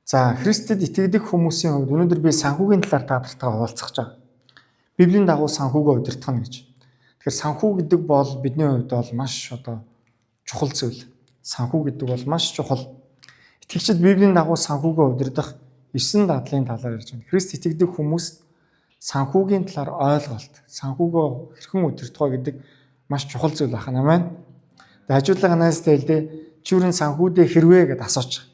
За, Христэд итгэдэг хүмүүсийн хувьд өнөөдөр би санхүүгийн талаар та нартайгаа хуваалцах гэж байгаа. Библийн дагуу санхүүгээ удирдах нь гэж. Тэгэхээр санхүү гэдэг бол бидний хувьд бол маш одоо чухал зүйл. Санхүү гэдэг бол маш чухал. Итгэгчид Библийн дагуу санхүүгээ удирдах 9 дадлын талаар ярьж байна. Христ итгэдэг хүмүүст санхүүгийн талаар ойлголт, санхүүгээ хэрхэн удирдах вэ гэдэг маш чухал зүйл байна. Амен. Тэгээ хажуудлага найзтай хэлдэ чүүрэн санхүүдээ хэрвээ гэдээ асуучих.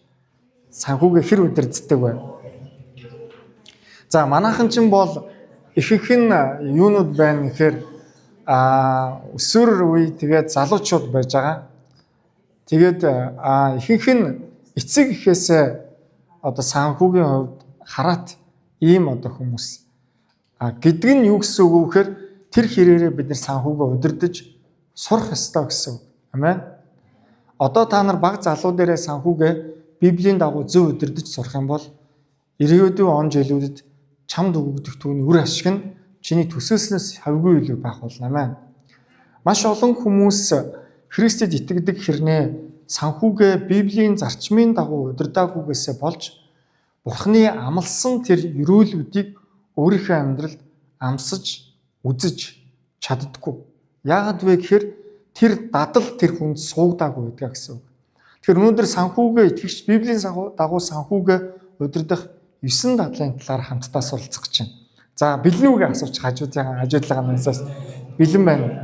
Санхүүгээ хэр удирддаг вэ? За, манайхан ч бол ихэнх нь юунууд байна гэхээр өсвөр үе, тэгээд залуучууд байж байгаа. Тэгээд ихэнх нь эцэг эхээсээ одоо санхүүгийн хувьд хараат ийм одоо хүмүүс. Гэдэг нь юу гэсэн үг вэ гэхээр тэр хэрээрээ бид нар санхүүгээ удирдах сурах ёстой гэсэн үг. Амен. Одоо та нар баг залуу дээрээ санхүүгээ Библийн дагуу зөв удирдах сурах юм бол ирээдүйн он жилүүдэд чамд өгөгдөх түүний үр ашиг нь чиний төсөөснөөс хавьгүй илүү байх болно. Амен. Маш олон хүмүүс Христэд итгэдэг хэрнээ санхүүгээ Библийн зарчмын дагуу удирдаагүйгээсээ болж Бурхны амласан тэр ерөөлүүдийг өөрийнхөө амьдралд амсаж үзэж чаддаггүй. Яагаад вэ гэхээр тэр дадал тэр хүнд суугдаагүй байдгаа гэсэн үг. Тэгэхээр өнөөдөр санхүүгээ итгэгч Библийн дагуу санхүүгээ удирдах 9 дадлын талаар хамтдаа суралцах гэж байна. За, бэлэн үгээ асууч хажуудлага насаас бэлэн байна уу?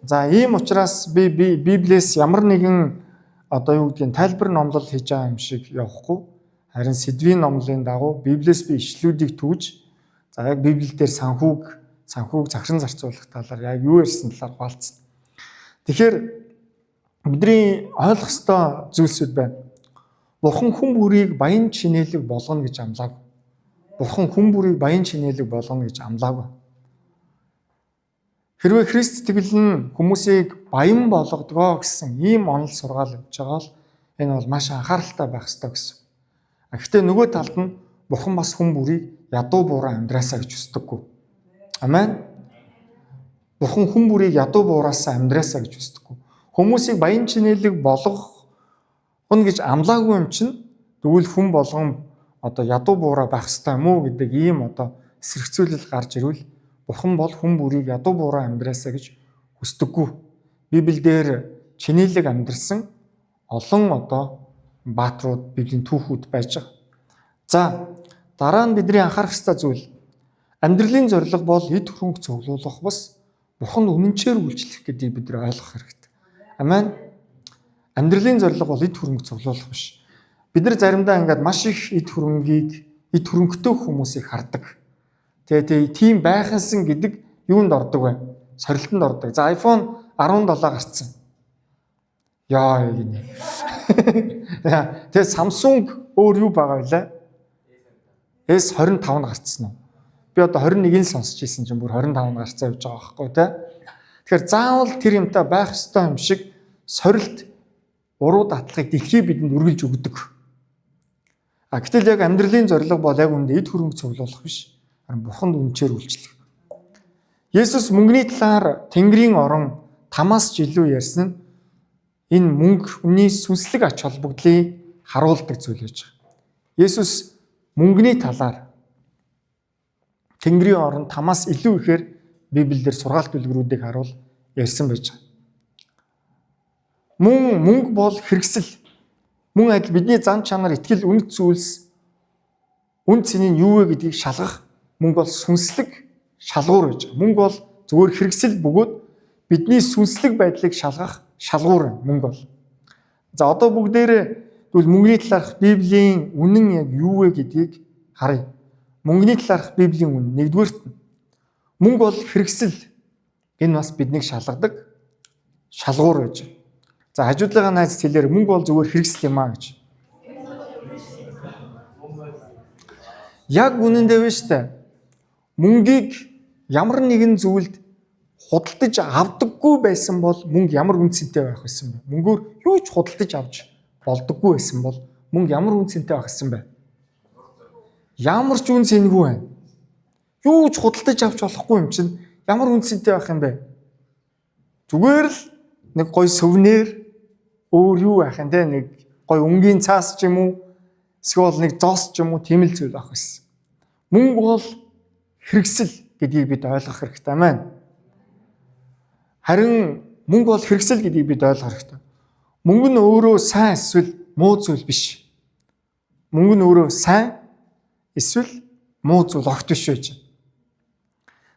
За, ийм учраас би Библиэс ямар нэгэн одоо юу гэдгийг тайлбар номлол хийж байгаа юм шиг явахгүй. Харин сэдвийн номлолын дагуу Библиэс би ишлүүдийг түгж, за, яг Библиэлд санхүүг захиран зарцуулах талаар яг юу ярьсан талаар хуваалцсан. Тэгэхээр бидний ойлгох ёстой зүйлсүүд байна. Бурхан хүн бүрийг баян чинээлэг болгоно гэж амлаагүй. Бурхан хүн бүрийг баян чинээлэг болгоно гэж амлаагүй. Хэрвээ Христ итгэл нь хүмүүсийг баян болгодгоо гэсэн ийм онол сургаал явж байгаа бол энэ бол маш анхааралтай байх ёстой гэсэн. Гэхдээ нөгөө талд нь Бурхан бас хүн бүрийг ядуу буураа амьдраасаа гэж хүсдэггүй. Амен. Бурхан хүн бүрийг ядуу буураасаа амьдраасаа гэж хүсдэггүй. Хүмүүсийг баян чинээлэг болгох нь гэж амлаагүй юм чинь тэгвэл хүн болгон одоо ядуу буураа байх ёстой юм уу гэдэг ийм одоо эсрэгцүүлэл гарч ирвэл Бурхан бол хүн бүрийг ядуу буураа амьдраасаа гэж хүсдэггүй. Библиэлд чинээлэг амьдрсан олон одоо бааtruуд, Библийн түүхүүд байж байгаа. За, дараа нь бидний анхаарах ёстой зүйл: амьдралын зорилго бол эд хөрөнгө цуглуулах бас Бурханд үнэнчээр үйлчлэх гэдгийг бид нар ойлгох хэрэгтэй. Амен. Амьдралын зорилго бол эд хөрөнгө цуглуулах биш. Бид нар заримдаа ингээд маш их эд хөрөнгийг, эд хөрөнгөтэй хүмүүсийг хардаг. Тэгээ тийм байхансан гэдэг юунд ордог вэ? Сорилтонд ордог. За, iPhone 17 гарцсан. Яа гинэ. Тэгээ Samsung өөр юу байгаа вэ? S25 нь гарцсан уу? Би одоо 21-ийг сонсч ирсэн чинь бүр 25 нь гарцсан явж байгаа байхгүй тий. Тэгэхээр заавал тэр юмтай байх ёстой юм шиг сорилт, уруу даатлагыг дэлхий бидэнд үргэлж өгдөг. А гэтэл яг амьдралын зорилго бол яг үүндээ эд хөрөнгө цуглуулах биш. Харин Бурханд үнэнчээр үйлчлэх. Есүс мөнгөний талаар Тэнгэрийн орон тамаас ч илүү ярьсан нь энэ мөнгө үнийн сүнслэг ач холбогдлыг харуулдаг зүйл байж байгаа. Есүс мөнгөний талаар Тэнгэрийн орон тамаас илүү ихээр Библиэлд сургаалт үлгэрүүдийг харуул ярьсан байж байгаа. Мөн мөнгө бол хэрэгсэл. Мөн адил бидний зан чанар, итгэл, үнэт зүйлс, үн цэний нь юу вэ гэдгийг шалгах мөнгө бол сүнслэг шалгуур гэж. Мөнгө бол зүгээр хэрэгсэл бөгөөд бидний сүнслэг байдлыг шалгах шалгуур мөнгө бол. За, одоо бүгдээрээ тэгвэл мөнгөний талаарх Библийн үнэн яг юу вэ гэдгийг харъя. Мөнгөний талаарх Библийн үнэн: нэгдүгээрт нь мөнгө бол хэрэгсэл. Энэ бас биднийг шалгадаг шалгуур гэж. За, хажуудлага найз хэлээр мөнгө бол зүгээр хэрэгсэл юм а гэж. Яг үнэндээ вэ штэ. Мөнгийг ямар нэгэн зүйлд худалдаж авдаггүй байсан бол мөнгө ямар үн цэнтэй байх байсан бэ? Мөнгөөр юу ч худалдаж авч болдоггүй байсан бол мөнгө ямар үн цэнтэй байх байсан бэ? Ямар ч үн цэнгүй байна. Юу ч худалдаж авч болохгүй юм чинь ямар үн цэнтэй байх юм бэ? Зүгээр л нэг гой сувнер, өөр юу байх юм те, нэг гой өнгийн цаас ч юм уу. Эсвэл нэг зоос ч юм уу тийм л зүйл авах байсан. Мөнгө бол хэрэгсэл гэдгийг бид ойлгох хэрэгтэй маань. Харин мөнгө бол хэрэгсэл гэдгийг бид ойлгох хэрэгтэй. Мөнгө нь өөрөө сайн эсвэл муу зүйл биш. Мөнгө нь өөрөө сайн эсвэл муу зүйл огт биш байж байна.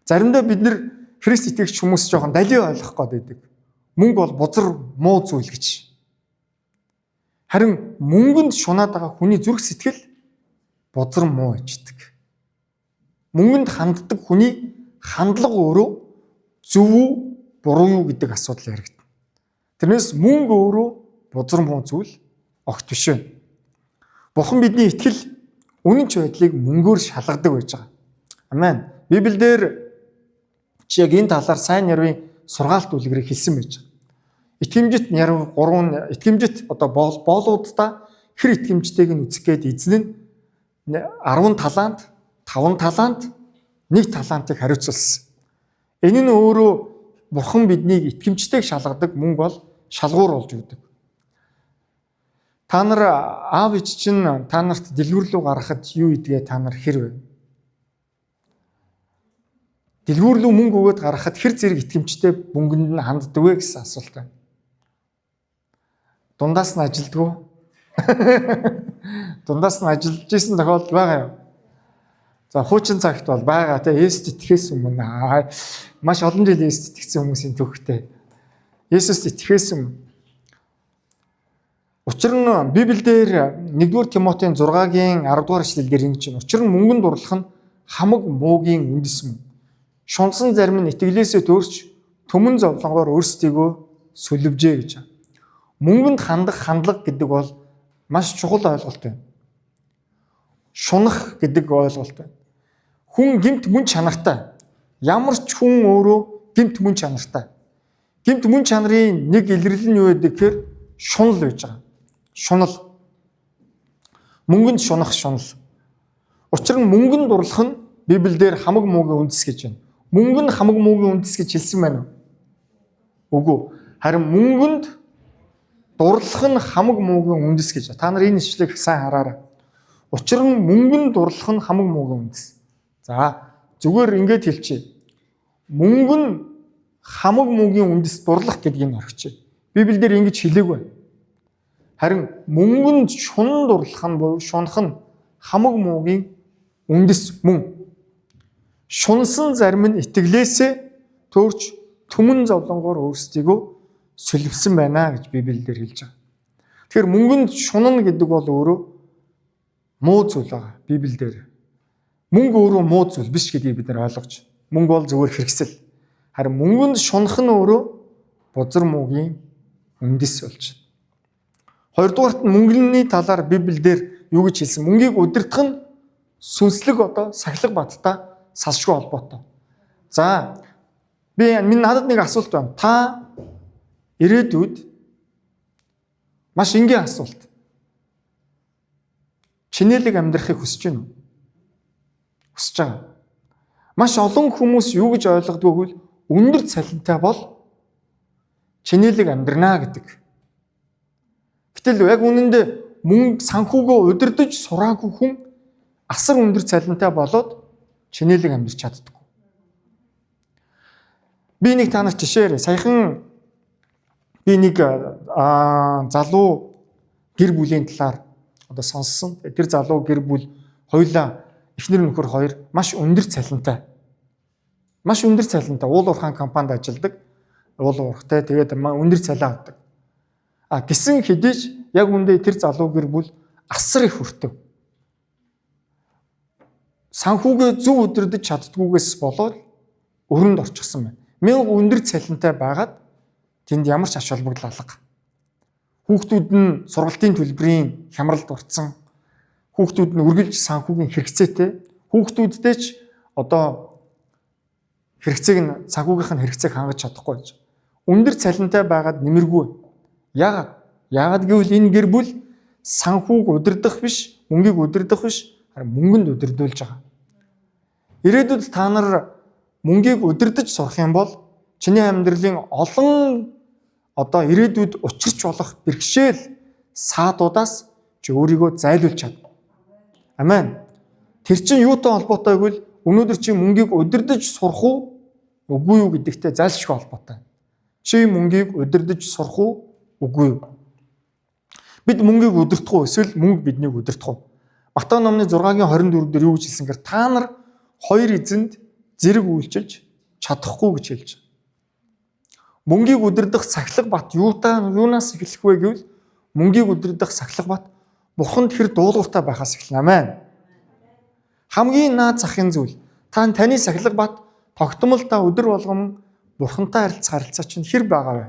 Заримдаа бид нэр Христ итгэгч хүмүүс жоохон далий ойлгох гээд байдаг. Мөнгө бол бузар муу зүйл гэж. Харин мөнгөнд шунаад байгаа хүний зүрх сэтгэл бузар муу иждэг. Мөнгөнд ханддаг хүний хандлага өөрөө зөв үү, буруу юу гэдэг асуудал яригдана. Тэрнээс мөнгө өөрөө бузар муу зүйл огт биш вэ. Бурхан бидний итгэл үнэн ч байдлыг мөнгөөр шалгадаг байж байгаа. Амен. Библиэлд чи яг энэ талаар сайн нэрвийн сургаалт үлгэрийг хэлсэн байж байгаа. Итгэмжит нэрв 3 итгэмжит одоо боолуудаа хэр итгэмжтэйг нь үзэх гээд эзэн нь 10 талант, 5 талант, 1 талантыг хариуцуулсан. Энэ нь өөрөө Бурхан биднийг итгэмжтэйг шалгадаг мөнгө бол шалгуур болж өгдөг. Та нар аав ээж чинь та нарт дэлгүүр рүү гаргахад юу идгээ та нар хэр вэ? Дэлгүүр рүү мөнгө өгөөд гаргахад хэр зэрэг итгэмжтэй мөнгөнд нь ханддаг вэ гэсэн асуулт байна. Дундаас нь ажилдгүй. Дундаас нь ажиллаж исэн тохиолдол байгаа юм. За хуучин цагт бол байгаа те Есүст итгэхээс өмнө маш олон жил Есүст итгэсэн хүмүүсийн төвхтэй. Есүст итгэхээс өмнө. Учир нь Библиэлд 1-р Тимотийн 6-гийн 10-р эшлэл дээр ингэж байна. Учир нь мөнгөнд дурлах нь хамаг муугийн үндэс мөн. Шунсан зарим нь итгэлээсээ төөрч төмөн зовлонгоор өөрсдийгөө сүлвжээ гэж. Мөнгөнд хандах хандлага гэдэг бол маш чухал ойлголт байна. Шунах гэдэг ойлголт байна. Хүн гэмт мөн чанартай. Ямар ч хүн өөрөө гэмт мөн чанартай. Гэмт мөн чанарын нэг илэрлэл нь юу гэдэг гэхээр шунал байж байгаа. Шунал. Мөнгөнд шунах шунал. Учир нь мөнгөнд дурлах нь Библиэлд хамаг муугийн үндэс гэж байна. Мөнгө нь хамаг муугийн үндэс гэж хэлсэн байна уу? Үгүй. Харин мөнгөнд дурлах нь хамаг муугийн үндэс гэж. Та нар энэ ишлэгийг сайн хараарай. Учир нь мөнгөнд дурлах нь хамаг муугийн үндэс. За зүгээр ингэж хэлчихье. Мөнгө нь хамаг муугийн үндэс дурлах гэдгийг орхичих. Библиэлд ингэж хэлээгүй. Харин мөнгөнд шунан дурлах нь буюу шунах нь хамаг муугийн үндэс мөн. Шунсан зарим нь итгэлээсээ төөрч төмөн зовлонгоор өөрсдийгөө сүлвсэн байна гэж Библиэлд хэлж байгаа. Тэгэхээр мөнгөнд шунана гэдэг бол өөрөө муу зүйл байгаа Библиэлд. Мөнгө өөрөө муу зүйл биш гэдгийг бид нар ойлгож. Мөнгө бол зүгээр хэрэгсэл. Харин мөнгөнд шунах нь өөрөө бузар муугийн үндэс болж байна. Хоёрдугаарт нь мөнгөний талаар Библиэлд юу гэж хэлсэн? Мөнгийг удирдах нь сүнслэг одоо сахилга баттай салшгүй холбоотой. За би минь надад нэг асуулт байна. Та ирээдүйд маш энгийн асуулт. Чинэлэг амьдрахыг хүсэж байна уу? Хүсэж байгаа. Маш олон хүмүүс юу гэж ойлгодгүй гэвэл өндөр цалинтай бол чинэлэг амьдрнаа гэдэг. Гэтэл яг үнэндээ мөнгө санхүүгөө удирдах сураагүй хүн асар өндөр цалинтай болоод чинэлэг амьдрч чаддаггүй. Би нэг та нарт жишээ ярив. Саяхан би нэг залуу гэр бүлийн талаар одоо сонссон. Тэр залуу гэр бүл хоёулаа эхнэр нөхөр хоёр маш өндөр цалинтай. Маш өндөр цалинтай уул уурхаан компанид ажилладаг. Уул уурхтай тэгээд өндөр цалин авдаг. А гисэн хэдий ч яг үндэ тэр залуу гэр бүл асар их өртөв. Санхүүгээ зөв удирдах чаддгүйгээс болоод өрөнд орчихсон байна. Мянга өндөр цалинтай байгаад тэнд ямар ч ач холбогдол алга. Хүүхдүүд нь сургалтын төлбөрийн хямралд орцсон. Хүүхдүүд нь үргэлж санхүүгийн хэрэгцээтэй. Хүүхдүүддээ ч одоо хэрэгцээг нь санхүүгийнх нь хэрэгцээг хангаж чадахгүй байж. Өндөр цалинтай байгаад нэмэргүй. Яагаад? Яагаад гэвэл энэ гэр бүл санхүүг удирдах биш, мөнгийг удирдах биш, харин мөнгөнд удирдуулж байгаа. Ирээдүйд та нар мөнгийг удирдах сурах юм бол чиний амьдралын олон одоо ирээдүйд учирч болох бэрхшээл саадуудаас чи өөрийгөө зайлуулж чадна. Амен. Тэр чинь юутай холбоотой гэвэл өнөөдөр чи мөнгийг удирдах сурах уу үгүй юу гэдэгтэй зайлшгүй холбоотой. Чи мөнгийг удирдах сурах уу үгүй юу? Бид мөнгийг удирдах уу эсвэл мөнгө биднийг удирдах уу? Матай номны 6-гийн 24 дээр юу гэж хэлсэн гэхээр та нар хоёр эзэнд зэрэг үйлчилж чадахгүй гэж хэлж байгаа. Мөнгийг удирдах сахилга бат юунаас эхлэх вэ гэвэл мөнгийг удирдах сахилга бат Бурханд хэр дуулууртай байхаас эхэлнэ. Амен. Хамгийн наад захын зүйл та таны сахилга бат тогтмол та өдөр болгон Бурхантай харилцах харилцаа чинь хэр байгаа вэ?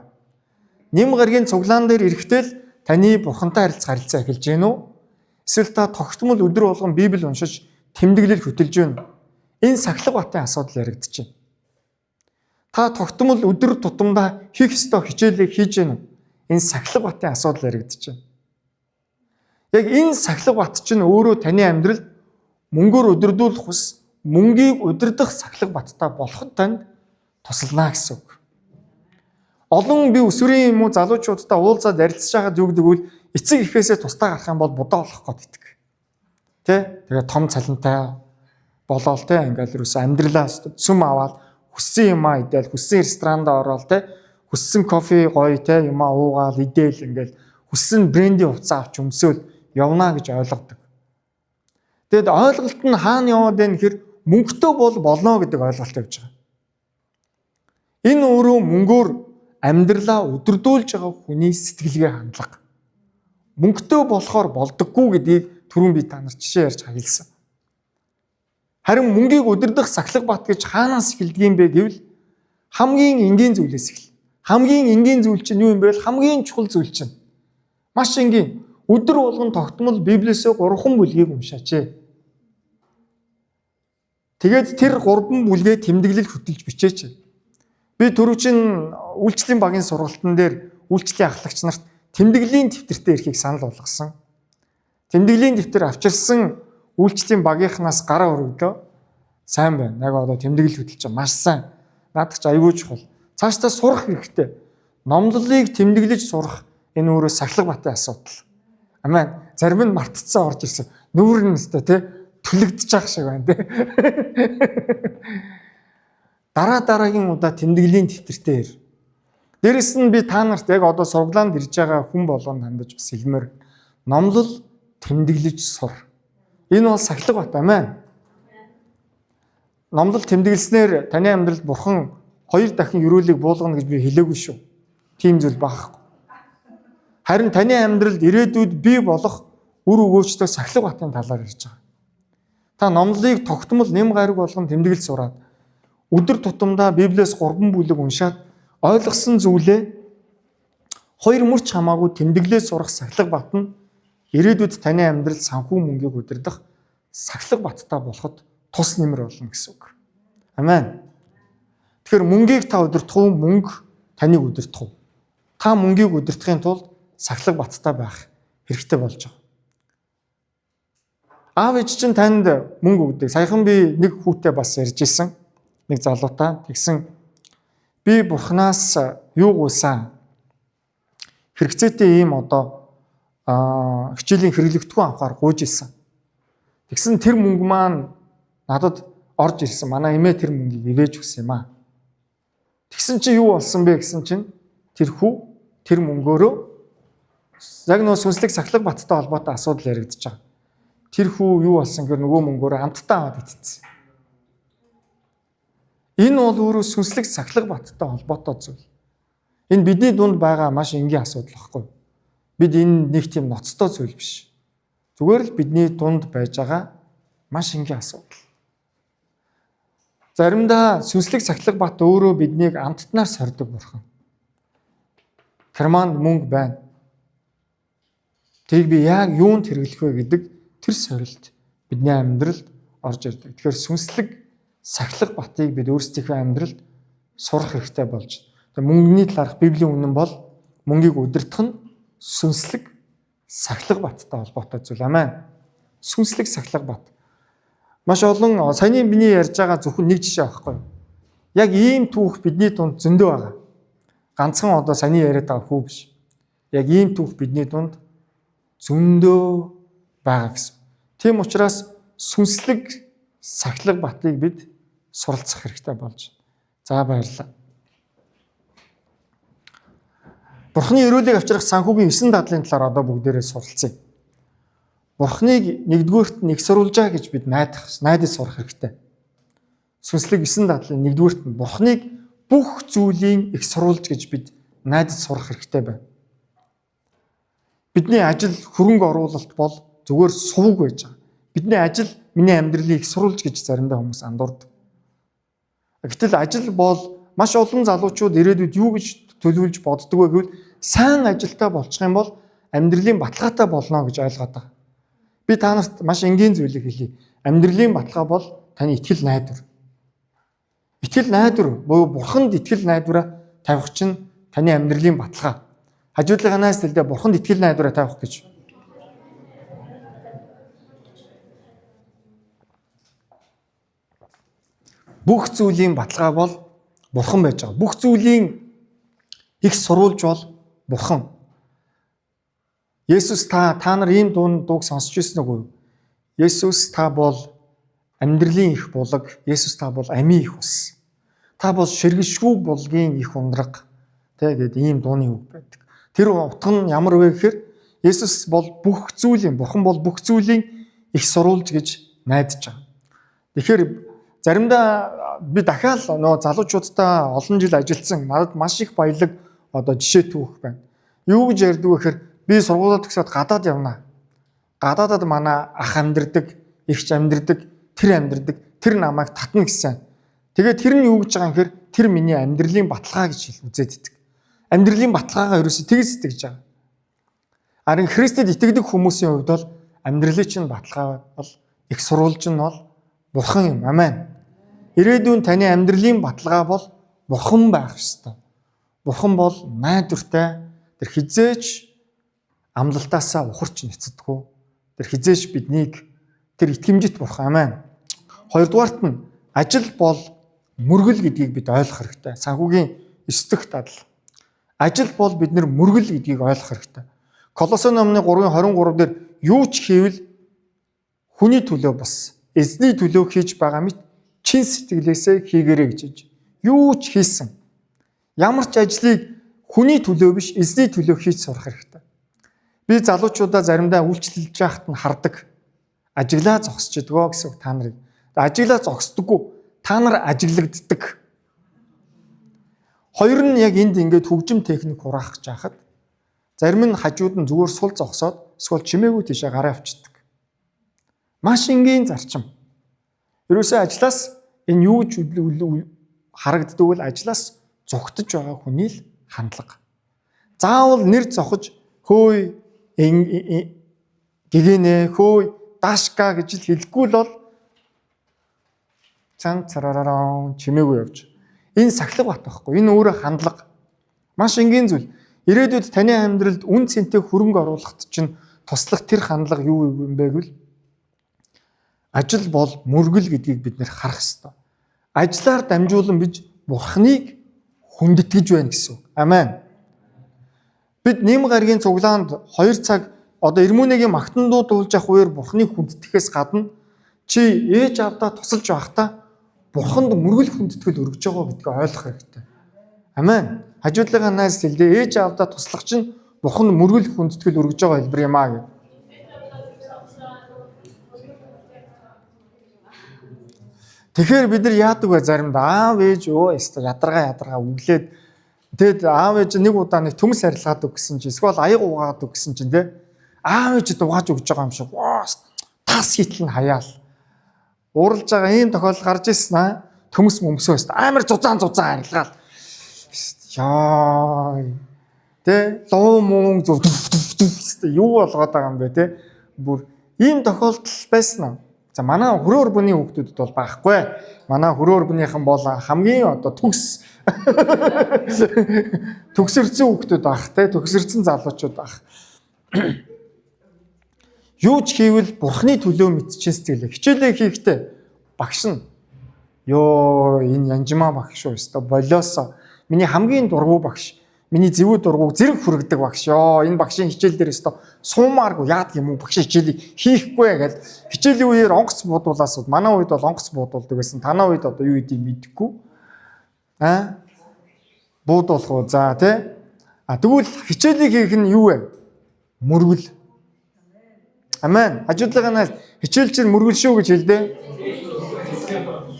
Нэм гаргийн цуглаан дээр ирэхдээ л таны Бурхантай харилцах харилцаа эхэлж гин үү? Эсвэл та тогтмол өдөр болгон Библи уншиж тэмдэглэл хөтөлж гин үү? Энэ сахилга батын асуудал яригдчихэв. Та тогтмол өдөр тутамдаа хийх ёстой хичээлээ хийж гин үү? Энэ сахилга батын асуудал яригдчихэв. Яг энэ сахилга бат чинь өөрөө таны амьдралд мөнгөөр удирдуулах ус мөнгийг удирдах сахилга баттай болоход танд тусална гэсэн үг. Олон би өсвөрийн юм уу залуучуудтай уулзаад ярилцж байхад юу гэдэг вэ? Эцэг эхээсээ тусдаа гарах юм бол будаа болох гээд иддэг. Тэ? Тэгээ том цалинтай болоол тэ ингээл ерөөсөө амьдралаа сүм аваад хүссэн юмаа идээл, хүссэн ресторанд ороод тэ хүссэн кофе гоё тэ юмаа уугаал идээл ингээл хүссэн брендийн хувцас авч өмсөөл явна гэж ойлгодог. Тэгэд ойлголт нь хаана яваад байна гэхээр мөнгөтэй бол болно гэдэг ойлголт явж байгаа. Энэ өөрөө мөнгөөр амьдралаа өдөрдүүлж байгаа хүний сэтгэлгээ хандлага. Мөнгөтэй болохоор болдоггүй гэдгийг түрүүн би та нарт жишээ ярьж хэлсэн. Харин мөнгийг удирдах сахилга бат гэж хаанаас эхэлдэг юм бэ гэвэл хамгийн энгийн зүйлээс эхэл. Хамгийн энгийн зүйл чинь юу юм бэ? Хамгийн чухал зүйл чинь. Маш энгийн. Өдөр болгон тогтмол Библиэсээ 3 бүлгийг уншаач. Тэгээд тэр 3 бүлгээ тэмдэглэл хөтөлж бичээч. Би түрүүчин үйлчлэлийн багийн сургалтын дээр үйлчлэлийн ахлагч нарт тэмдэглэлийн дэвтэртэй ирэхийг санал болгосон. Тэмдэглэлийн дэвтэр авчирсан үйлчлэлийн багийнхнаас гараа өргөлөө. Сайн байна. Яг одоо тэмдэглэл хөтөлж байгаа. Маш сайн. Наадах чи аюул чухал. Цаашдаа сурах хэрэгтэй. Номлолыг тэмдэглэж сурах энэ өөрөө сахилга батын асуудал. Амен. Зарим нь мартцсан орж ирсэн. Нүүр нь өстой тий түлэгдэж байгаа шиг байна тий. Дараа дараагийн удаа тэмдэглэлийн дэвтэртэй ир. Дээрэс нь би та нарт яг одоо сурглаанд ирж байгаа хүн болгонд хандаж бас хэлмээр номлол тэмдэглэж сур. Энэ бол сахилга бат, амен. Номлол тэмдэглэснээр таны амьдралд бурхан 2 дахин ерөөлийг буулгана гэж би хэлээгүй шүү. Тийм зүйл байхгүй. Харин таны амьдралд ирээдүйд бий болох үр өгөөчтэй сахилга батын талаар ярьж байгаа. Та номлолыг тогтмол нэм гариг болгон тэмдэглэж сураад өдөр тутамдаа Библиэс 3 бүлэг уншаад ойлгосон зүйлээ хоёр мөрч хамаагүй тэмдэглээ сурах сахилга бат нь ирээдүйд таны амьдрал санхүү мөнгийг удирдах сахилга баттай болоход тус нэмэр болно гэсэн үг. Амен. Тэгэхээр мөнгийг та удирдах уу, мөнгө таныг удирдах уу? Та мөнгийг удирдахын тулд сахилга баттай байх хэрэгтэй болж байгаа. Аав ээж чинь танд мөнгө өгдөг. Саяхан би нэг хүүтэй бас ярьж исэн. Нэг залуутай. Тэгсэн би бурхнаас юу гуйсан? Хэрэгцээтэй ийм одоо хичээлийн хэрэглэгдэхүүн авахар гуйж исэн. Тэгсэн тэр мөнгө маань надад орж ирсэн. Манай эмээ тэр мөнгийг ивэж өгсөн юм аа. Тэгсэн чи юу болсон бэ гэсэн чинь тэр хүү тэр мөнгөөрөө яг нөө сүнслэг сахилга баттай холбоотой асуудал яригдчихэж байгаа. Тэр хүү юу болсон гэхээр нөгөө мөнгөөрөө амттай аваад идсэн. Энэ бол өөрөө сүнслэг сахилга баттай холбоотой зүйл. Энэ бидний дунд байгаа маш энгийн асуудал байхгүй. Бид энэ нэг тийм ноцтой зүйл биш. Зүгээр л бидний дунд байж байгаа маш энгийн асуудал. Заримдаа сүнслэг сахилга бат өөрөө биднийг амттнаар сордог бурхан. Карманд мөнгө байна. Тэрийг би яг юунд хэрэглэх вэ гэдэг тэр сорилт бидний амьдралд орж ирдэг. Тэгэхээр сүнслэг сахилга батыг бид өөрсдийнхөө амьдралд сурах хэрэгтэй болж. Тэгээ мөнгөний талаарх Библийн үнэн бол мөнгийг удирдах нь сүнслэг сахилга баттай холбоотой зүйл. Амен. Сүнслэг сахилга бат. Маш олон саяны миний ярьж байгаа зөвхөн нэг жишээ байхгүй юу? Яг ийм түүх бидний дунд зөндөө байгаа. Ганцхан одоо саяны яриад байгаа хүү биш. Яг ийм түүх бидний дунд зөндөө байгаа гэсэн. Тийм учраас сүнслэг сахилга батыг бид суралцах хэрэгтэй болж байна. За баярлалаа. Бурхны өрөөлийг авчрах санхүүгийн 9 дадлын талаар одоо бүгдээрээ суралцъя. Бурхныг нэгдүгüүрт нь их сурвалжаа гэж бид найдаж сурах хэрэгтэй. Сүнслэг 9 дадлын нэгдүгüүрт нь Бурхныг бүх зүйлийн их сурвалж гэж бид найдаж сурах хэрэгтэй байна. Бидний ажил хөрөнгө оруулалт бол зүгээр сувг байж байгаа. Бидний ажил миний амьдралын их сурвалж гэж заримдаа хүмүүс андуурдаг. Гэтэл ажил бол маш олон залуучууд ирээдүйд юу гэж төлөвлөж боддог вэ гэвэл сайн ажилтаа болчих юм бол амьдралын баталгаатай болно гэж ойлгоод байгаа. Би та нарт маш энгийн зүйлийг хэлье. Амьдралын баталгаа бол таны итгэл найдвар. Итгэл найдвар буюу Бурханд итгэл найдвараа тавих чинь таны амьдралын баталгаа. Хажуудлынхаа найз дэлдээ Бурханд итгэл найдвараа тавих гэж. Бүх зүйлийн баталгаа бол Бурхан байж байгаа. Бүх зүйлийн их сурвалж бол Бурхан. Есүс та нар ийм дууг сонсч ирсэн үгүй юу? Есүс та бол амьдралын их булаг, Есүс та бол амийн их ус. Та бол ширгэшгүй булгийн их ундраг тэ гээд ийм дууны үг байдаг. Тэр утга нь ямар вэ гэхээр Есүс бол бүх зүйлийн, Бурхан бол бүх зүйлийн их сурвалж гэж найдаж байгаа. Тэгэхээр заримдаа би дахиад нөө залуучуудтай олон жил ажилласан. Надад маш их баялаг одоо жишээ түүх байна. Юу гэж ярьдаг вэ гэхээр би сургуулиуд төгсөөд гадаад явна. Гадаадад манай ах амьдардаг, эгч амьдардаг, тэр амьдардаг, тэр намайг татна гэсэн. Тэгээд тэр нь юу гэж байгаа юм гэхээр тэр миний амьдралын баталгаа гэж үзээд идэг. Амьдралын баталгаагаа ерөөсөө тэгж сэтгэж байгаа. Харин Христэд итгэдэг хүмүүсийн хувьд бол амьдралын чинь баталгаа бол их сурвалж нь бол Бурхан юм. Амен. Ирээдүйн таны амьдралын баталгаа бол Бурхан байх ёстой. Бурхан бол найдвартай. Тэр хизээч амлалтаасаа ухарч няцдаггүй. Тэр хизээч биднийг тэр итгэмжит Бурхан. Амен. Хоёрдугаарт нь ажил бол мөргөл гэдгийг бид ойлгох хэрэгтэй. Санхүүгийн 9 дэх дадал. Ажил бол бид нэр мөргөл гэдгийг ойлгох хэрэгтэй. Колосе номны 3:23 дээр юу ч хийвэл хүний төлөө бас эзний төлөө хийж байгаа мэт чин сэтгэлээсээ хийгэрэй гэж хэлж. Юу ч хийсэн. Ямар ч ажлыг хүний төлөө биш эзний төлөө хийж сурах хэрэгтэй. Би залуучуудаа заримдаа үйлчлэж байхад нь хардаг. Ажиглаа зогсож идэгөө гэсэн үг та нарыг. Ажиглаа зогсдоггүй. Та нар ажиглагддаг. Хоёр нь яг энд ингээд хөгжим техник хураах гэж хахад зарим нь хажууд нь зүгээр сул зогсоод эсвэл чимээгүй тийшээ гараа авчдаг. Маш энгийн зарчим. Ерөөсөө ажлаас энэ юу ч харагддаг бол ажлаас зугтаж байгаа хүний л хандлага. Заавал нэр зохиж хөөй гэгэнэ хөөй дашка гэж л хэлэхгүй л бол цан царарараа чимээгүй явж. Энэ сахилга бат байхгүй. Энэ өөрөө хандлага. Маш энгийн зүйл. Ирээдүйд таны амьдралд үн цэнтэй хөрөнгө оруулахад чинь туслах тэр хандлага юу юм бэ гэвэл ажил бол мөргөл гэдгийг бид нэр харах ёстой. Ажлаар дамжуулан бид Бурхныг хүндэтгэж байна гэсэн үг. Амен. Бид Нэм гаригийн цуглаанд 2 цаг одоо Ирмүнегийн магтан дуу дуулж явах үеэр Бурхныг хүндэтгэхээс гадна чи ээж аавдаа тусалж байхдаа Бурханд мөргөл хүндэтгэл өргөж байгаа гэдгийг ойлгох хэрэгтэй. Амен. Хажуудлынхаа найз хэлдэ ээж аавдаа туслах чинь Бурханд мөргөл хүндэтгэл өргөж байгаа хэлбэр юм аа гэв. Тэгэхээр бид нар яадаг вэ заримдаа аав ээж өө яста ядаргаа өглөөд тэгэд аав ээж нэг удаа нэг төмс арилгаад өг гэсэн чинь эсвэл аяг угаад өг гэсэн чинь тэ аав ээж дугааж өгч байгаа юм шиг тас хитл нь хаяал ууралж байгаа ийм тохиолдол гарч ирсэн аа төмс мөмсөө яста амар зузаан арилгаал яа тэ луу муу зүв юу болгоод байгаа юм бэ тэ бүр ийм тохиолдол байсан аа. За манай хөрөө өрбөний хүүхдүүдэд бол байхгүй. Манай хөрөө өрбөнийхэн бол хамгийн одоо төгс төгсөрцөн хүүхдүүд байх те төгсөрцөн залуучууд байх. Юу ч хийвэл Бурхны төлөө мэдчин сэтгэлээ. Хичээлээ хийхдээ багш нь ёо энэ янжмаа багш шүү өстой болоосоо миний хамгийн дургу багш. Миний зэвүү дургуг зэрэг хүргэдэг багш ёо. Энэ багшийн хичээл дээр өстө суумааргүй яадаг юм уу? Багшийн хичээлийг хийхгүй гэл хичээлийн үеэр онгоц буудуулаас манай үед бол онгоц буудуулдаг байсан. Танаа үед одоо юу гэдгийг мэдэхгүй. Аа? Буудуулах уу? За тий. А тэгвэл хичээлийг хийх нь юу вэ? Мөргөл. Амен. Хажуудлагынаас хичээл чинь мөргөл шүү гэж хэлдэ.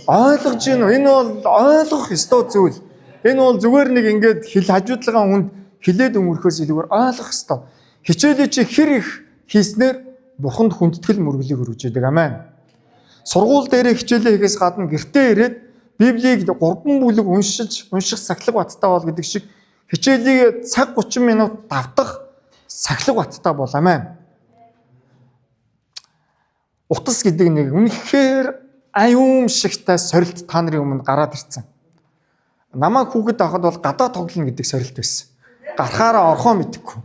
Ойлгож гин үү? Энэ бол ойлгох ёстой зүйл. Энэ бол зүгээр нэг ингээд хэл хажуудлагаа хүнд хилээд өнгөрөхөөс илүүгээр ойлгох ёстой. Хичээлийг чи хэр их хийснээр бурханд хүндэтгэл мөргөлийг өргөж идэг. Амен. Сургууль дээрээ хичээлээ хийхээс гадна гэртээ ирээд Библийг 3 бүлэг уншиж, унших сахилга баттай бол гэдэг шиг хичээлийг цаг 30 минут давтах сахилга баттай бол. Амен. Утас гэдэг нэг үнэхээр аюумшигтай сорилт та нарын өмнө гараад ирсэн. Намайг хүүхэд байхад бол гадаа тоглоно гэдэг сорилт байсан. Гарахаараа орхоо мэдэхгүй.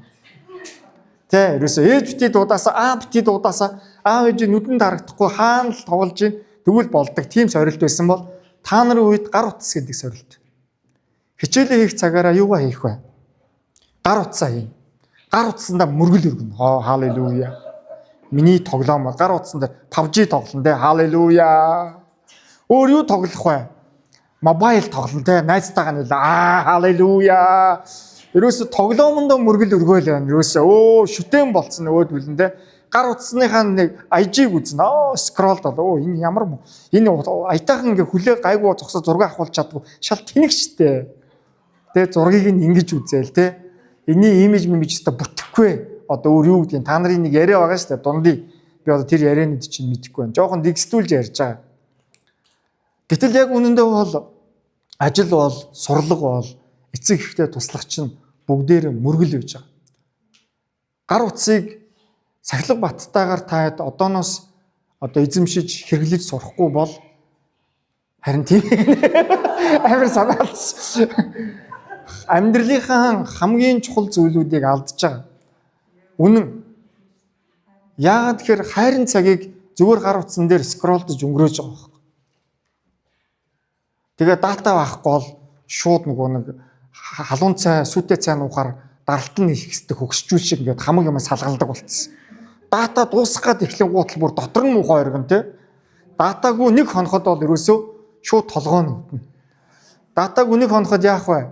Тэ, ерөөсөө ээж бити дуудаасаа, аа бити дуудаасаа, аав ээж нүдэнд харагдахгүй хаана л тоглож ийн тэгвэл болдог тийм сорилт байсан бол та нарын үед гар утас гэдэг сорилт. Хичээлээ хийх цагаараа юугаа хийх вэ? Гар утсаа хийн. Гар утсандаа мөргөл өргөнө. Хоо халелуя. Миний тоглоом бол гар утсан дээр PUBG тоглоно те. Халелуя. Өөр юу тоглох вэ? Мобайл тоглоно те. Найзтайгаа нийлээ. Аа халелуя. Ерөөсө тоглоомондоо мөргөл өргөөл байна. Ерөөсө өө шүтэн болцсон нөгөөдөл нь те. Гар утасныхаа нэг IG-г үзнэ. Аа скролл дол. Өө энэ ямар мó. Энэ аятайхан ингээ хүлээ гайгүй зогсоо зураг авахулж чаддгүй. Шал тэнэг штэ. Тэ зургийг нь ингэж үзээл те. Энийн имиж мимиж өстө бүтэхгүй. Одоо өөр юу гэдгийг та нарын нэг яриа байгаа шүү дээ. Дундын би одоо тэр ярианууд чинь мэдэхгүй байна. Жохон дэгсдүүлж ярьж байгаа. Гэтэл яг үнэндээ бол ажил бол, сурлага бол, эцэг эхтэй туслах чинь бүгдээр мөргөл байж байгаа. Гар утсыг сахилга баттайгаар та одооноос одоо эзэмшиж хэрэглэж сурахгүй бол харин тийм амар санаалцсан. Амьдралынхаа хамгийн чухал зүйлүүдийг алдаж байгаа. Үнэн. Яагаад тэгэхээр хайрын цагийг зүгээр гар утсан дээр scroll дож өнгөрөөж байгаа байхгүй. Тэгээ data байхгүй бол шууд нөгөө нэг халуун цай, сүйтэй цай нуухаар даралт нь ихсдэг хөгсчүүл шиг ингээд хамаг юм салгалдаг болцсон. Data дуусах гад эхлэнгуут л бүр дотор нь муухай оргин те. Data гүй нэг хоноход бол ерөөсөө шууд толгоо нь өвдөнө. Data гүй нэг хоноход яах вэ?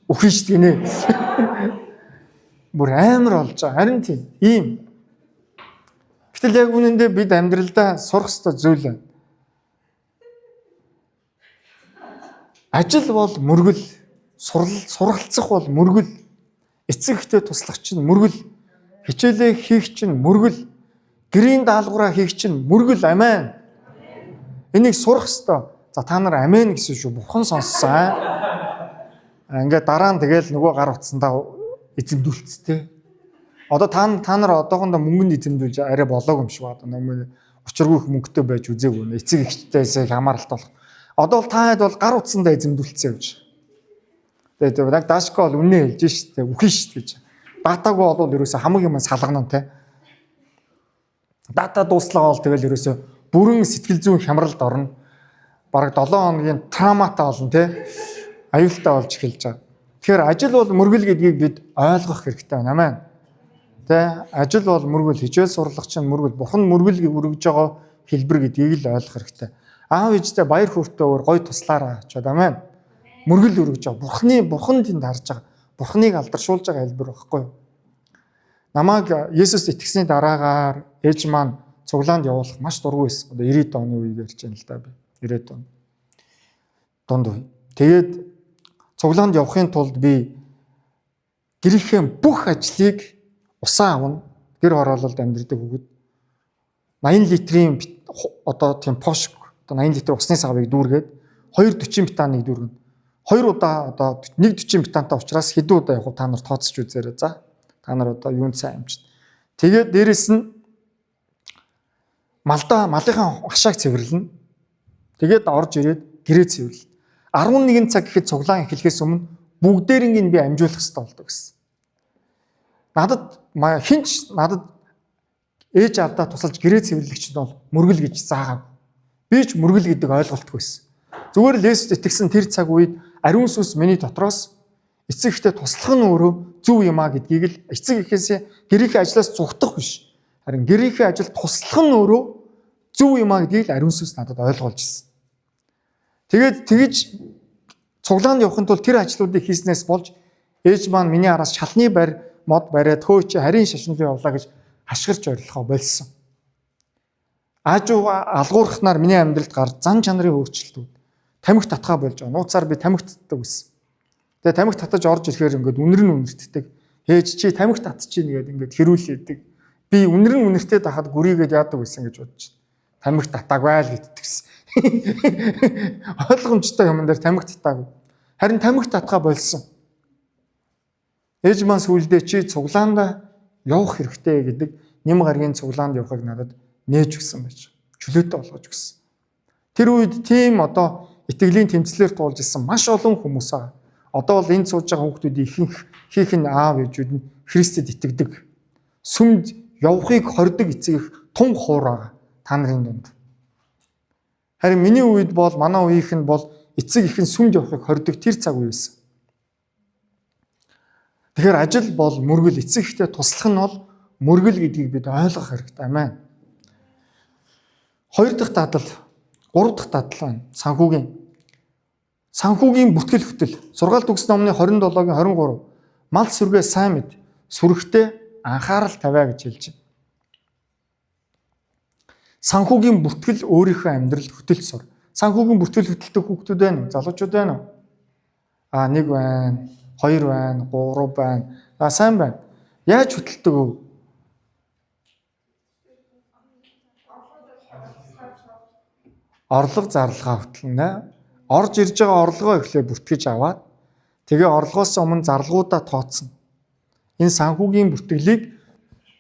Үхнэ шүү дээ нэ. Бүр амар болж байгаа. Харин тийм. Ийм. Гэтэл яг үнэндээ бид амьдралдаа сурах ёстой зүйл байна. Ажил бол мөргөл, суралцах бол мөргөл, эцэг эхтэй туслах чинь мөргөл, хичээлээ хийх чинь мөргөл, гэрийн даалгавраа хийх чинь мөргөл. Амен. Энийг сурах ёстой. За та нар амен гэсэн шүү. Бурхан сонссон. Ингээд дараа нь тэгэл нөгөө гар утсандаа эзэмдүүлцтэй. Одоо та нар одоохондоо мөнгөнд эзэмдүүлж арай болоог юм шиг байна. Нөгөө учиргүй их мөнгөтэй байж үзээгүй. Эцэг эхтэйсээ хамааралтай болох. Одоо бол та хэд бол гар утсандаа эзэмдүүлсэн гэж. Тэгээд яг Дашко бол үнэ хэлж штэ, үхэн штэ гэж. Data гүй бол ерөөсө хамаг юм салгана те. Data дууслага бол тэгэл ерөөсө бүрэн сэтгэл зүйн хямралд орно. Бараг 7 хоногийн trauma тай болно те. Аюултай болж эхэлж байгаа. Тэгэхээр ажил бол мөргөл гэдгийг бид ойлгох хэрэгтэй байна. Амен. Тэ ажил бол мөргөл, хичээл сурлах чинь мөргөл, бурхан мөргөл өргөж байгаа хэлбэр гэдгийг л ойлгох хэрэгтэй. Аав ээжтэй баяр хөөртэй өөр гой туслаараа чад амен. Мөргөл өргөж байгаа. Бурханы бурхан тэнд харж байгаа. Бурханыг алдаршуулж байгаа хэлбэр багхгүй юу? Намайг Есүст итгэсний дараагаар ээж маань цуглаанд явуулах маш дургүй байсан. Одоо 90-ад оны үеийг ярьж байна л да би. 90-ад он. Дунд үе. Тэгээд цуглаанд явахын тулд би гэрийнхээ бүх ажлыг усаа авна. Гэр хороололд амьдардаг хүүхэд 80 литрийн одоо тийм пошк одоо 80 литр усны савыг дүүргээд 2.40 бетаныг дүүргэн. Хоёр удаа одоо 1.40 бетантай учраас хэдэн удаа явах та нар тооцож үзээрэй. За та нар одоо юунд сайн амжид. Тэгээд дээрэс нь малдаа малынхаа хашааг цэвэрлэнэ. Тэгээд орж ирээд гэрээ цэвэрлэнэ. 11 цаг гэхэд цуглаан эхлэхээс өмнө бүгдээринг нь би амжуулах хэрэгтэй болдог гэсэн. Надад хинч надад ээж аавдаа тусалж гэрээ цэвэрлэгч нь бол мөргөл гэж заагаагүй. Би ч мөргөл гэдэг ойлголтгүй байсан. Зүгээр л Есүст итгэсэн тэр цаг үед ариун сүнс миний дотроос Эцэг ихтэй туслах нь өөрөө зөв юм а гэдгийг л эцэг эхээсээ гэрийнхээ ажлаас зугтах биш. Харин гэрийнхээ ажил туслах нь өөрөө зөв юм а гэдгийг л ариун сүнс надад ойлгуулж ирсэн. Тэгээд тэгж цуглаанд явахын тулд тэр ажлуудыг хийснээс болж ээж маань миний араас шалны барь мод бариад хөө чи харийн шашин руу явлаа гэж хашгирч орилохоо болсон. Аажуу алгуурхнаар миний амьдралд гарч зан чанарын өөрчлөлтүүд тамхи татгаа болж байгаа. Нууцаар би тамхи татдаг байсан. Тэгээ тамхи татаж орж ирэхээр ингээд үнэр нь үнэртдэг. Ээж чи тамхи татчих нэгэд ингээд хэрүүлээдэг. Би үнэр нь үнэртээд хахад гүрийгээд яадаг байсан гэж бодож байна. Тамхи татаагүй л гэддэгсэн. Ойлгомжтой юм дээр тамхи татаагүй. Харин тамхи татгаа болсон. Ээж маань сүулдэ чи цуглаанда явах хэрэгтэй гэдэг нэм гаргийн цуглаанд явахыг надад нээж өгсөн байж. Чөлөөтэй болгож өгсөн. Тэр үед тийм одоо итгэлийн тэмцлэр туулж исэн маш олон хүмүүс байгаа. Одоо бол энд сууж байгаа хүүхдүүдийн ихэнх хийх нь аав ээжүүд нь Христэд итгэдэг. Сүмд явахыг хордог эцэг их тун хуур байгаа та нарын дунд. Харин миний үед бол манай үеийнх нь бол эцэг их нь сүмд явахыг хордог тэр цаг үе байсан. Тэгэхээр ажил бол мөргөл, эцэг ихтэй туслах нь бол мөргөл гэдгийг бид ойлгох хэрэгтэй. Амен. Хоёр дахь дадал, гурав дахь дадал байна. Санхүүгийн. Санхүүгийн бүртгэл хөтөл. Сургаалт үгс номны 27-гийн 23. Мал сүргээ сайн мэд, сүрэгтээ анхаарал тавиа гэж хэлж байна. Санхүүгийн бүртгэл өөрийнхөө амьдралд хөтөлж сур. Санхүүгийн бүртгэл хөтэлдэг хүүхдүүд байна уу? Залуучууд байна уу? Аа, нэг байна, хоёр байна, гурав байна. Аа, сайн байна. Яаж хөтэлдэг вэ? Орлого зарлага хөтлөнө. Орж ирж байгаа орлогоо эхлээ бүртгэж аваад тэгээ орлогоос өмнө зарлагуудаа тооцно. Энэ санхүүгийн бүртгэлийг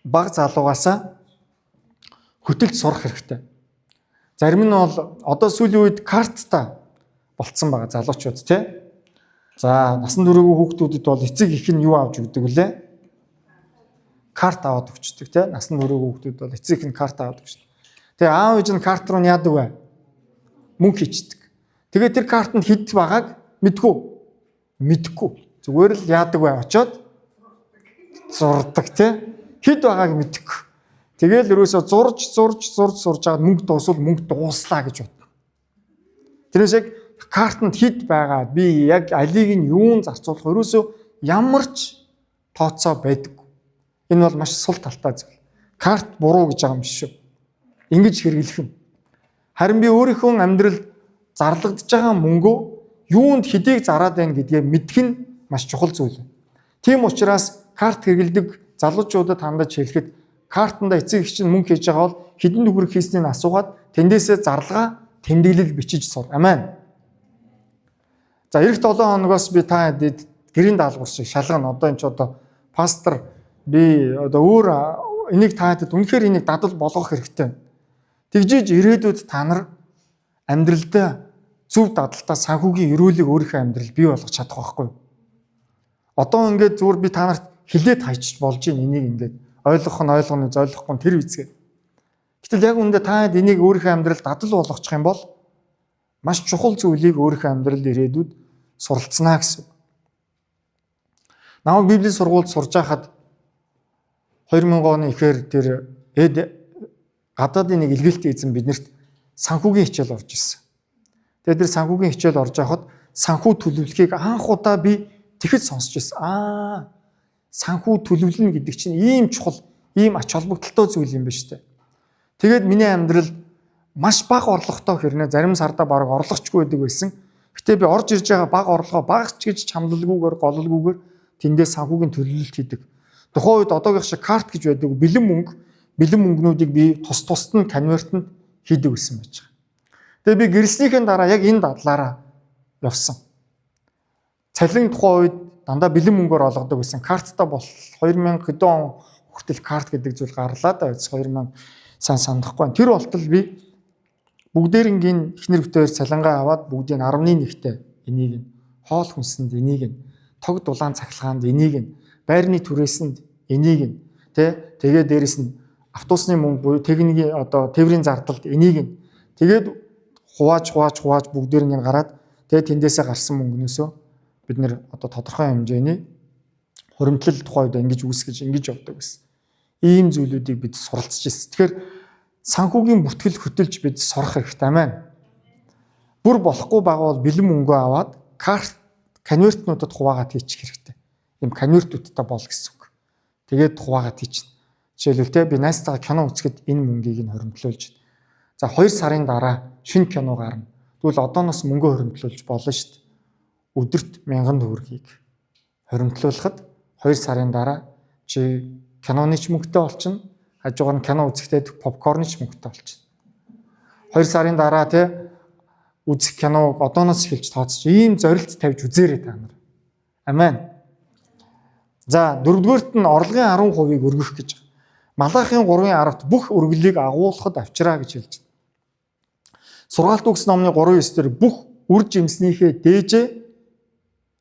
баг залуугаасаа хөтөлж сурах хэрэгтэй. Зарим нь бол одоо сүүлийн үед карттай болцсон байгаа залуучууд тий. За, насан туршийн хүүхдүүдэд бол эцэг их нь юу авч өгдөг вүлээ? Карт аваад өгчдөг тий. Насан туршийн хүүхдүүд бол эцэг их нь карт аваад өгчдөг. Тэгээ аав ээж нь карт руу нь яадаг вэ? Мөнгө хийчдэг. Тэгээ тэр картанд хэд байгааг мэдгүй. Мэдгүй. Зүгээр л яадаг вэ? Очоод зурдаг тий. Хэд байгааг мэдгүй. Тэгээл ерөөсөө зурж зурж зурж сурж аваад мөнгө дуусвал мөнгө дууслаа гэж бодно. Тэрнээс яг картанд хэд байгаа би яг алийг нь юун зарцуулах ерөөсөө ямар ч тооцоо байдаггүй. Энэ бол маш сул талтай зүйл. Карт буруу гэж байгаа юм биш шүү. Ингэж хэрэглэх юм. Харин би өөрийнхөө амьдралд зарлагдж байгаа мөнгөө юунд хэдийг зараад байна гэдгээ мэдэх нь маш чухал зүйл. Тийм учраас карт хэрэглэдэг залуучуудад хандаж хэлэхэд картанда эцэг эх чинь мөнгө хийж байгаа бол хэдэн төгрөг хийснийг асуугаад тэндээсээ зарлага тэмдэглэл бичиж сур. Амен. За, эх 7 хоногоос би та хэдэд гэрийн даалгавар шиг шалгана. Одоо энэ ч одоо пастор би одоо өөр энийг та хэдэд үнэхээр энийг дадал болгох хэрэгтэй. Тэгжиж ирээдүйд та нар амьдралдаа зөв дадалтаа санхүүгийн ерөөлийг өөрийнхөө амьдрал бий болгож чадах байхгүй. Одоо ингээд зүгээр би та нарт хилээд хайчиж болж байна энийг ингээд ойлгох нь ойлгоно, ойлгохгүй нь тэр үзгээ. Гэтэл яг үүндээ та энийг өөрийнхөө амьдралд дадал болгочих юм бол маш чухал зүйлийг өөрийнхөө амьдралд ирээдүйд суралцнаа гэсэн. Намайг Библийн сургуульд сурж байхад 2000 оны ихээр тэр эд гадаадын нэг илгээлтийн эзэн биднэрт санхүүгийн хичээл орж ирсэн. Тэгээд тэр санхүүгийн хичээл орж байхад санхүү төлөвлөхийг анх удаа би тэгэхэд сонсч ирсэн. Аа, санхүү төлөвлөнө гэдэг чинь ийм чухал, ийм ач холбогдолтой зүйл юм байна шүү дээ. Тэгээд миний амьдрал маш бага орлоготой хэрнээ зарим сардаа бараг орлогочгүй байдаг байсан. Гэтэ би орж ирж байгаа бага орлогоо багч гэж чамлалгүйгээр, голлолгүйгээр тэндээ санхүүгийн төлөвлөлт хийдэг. Тухайн үед одоогийнх шиг карт гэж байдаг бэлэн мөнгө, бэлэн мөнгнүүдийг би тус тусад нь конвертанд хийдэг байсан байж байгаа. Тэгээ би гэрснийхэн дараа яг энэ дадлаараа явсан. Цалин тухайн үед дандаа бэлэн мөнгөөр олгодог байсан. Карттай бол 2000 хэдэн он хүртэл карт гэдэг зүйл гарлаа да 2000 сайн санахгүй. Тэр болтол би бүгдээрнгийн эхнэр битээр цалингаа аваад бүгдийг 10.1-тэй энийг нь хоол хүнсэнд энийг нь тог дулаан цахилгаанд энийг нь байрны түрээсэнд энийг нь тэ тэгээ дээрэс нь автобусны мөнгө буюу техникийн одоо тээврийн зардалд энийг нь тэгээд хувааж хувааж хувааж бүгдээрнгийн гараад тэгээ тэндээсээ гарсан мөнгнөөсөө Бид нэр одоо тодорхой хэмжээний хуримтлал тухай үед ингэж үүсгэж ингэж явдаг гэсэн. Ийм зүйлүүдийг бид суралцж ирсэн. Тэгэхээр санхүүгийн бүртгэл хөтөлж бид сурах хэрэгтэй маань. Бүр болохгүй байгаа бол бэлэн мөнгөө аваад карт конвертнуудад хуваагаад хийчих хэрэгтэй. Ийм конвертүүдтэй бол гэсэн үг. Тэгээд хуваагаад хийчихнэ. Жишээлбэл те би найзтайгаа кино үзэхэд энэ мөнгийг нь хоримтлуулж. За 2 сарын дараа шинэ кино гарна. Тэгвэл одооноос мөнгө хоримтлуулж болно шүү дээ. Өдөрт 1000 төгрөгийг хоримтлуулахад 2 сарын дараа чи киноны ч мөнгөтэй болчихно. Хажуугаар нь кино үзэхдээ попкорны ч мөнгөтэй болчихно. 2 сарын дараа те үзэх киног одооноос эхэлж тооцож ийм зорилт тавьж үзээрэй та нар. Амен. За дөрөвдүгээрт нь орлогын 10%-ыг өргөх гэж байгаа. Малахийн 3:10-т бүх өргөлийг агуулхад авчираа гэж хэлж байна. Сургаалт үгс номны 3:9 дээр бүх үр жимснийхээ дээжээ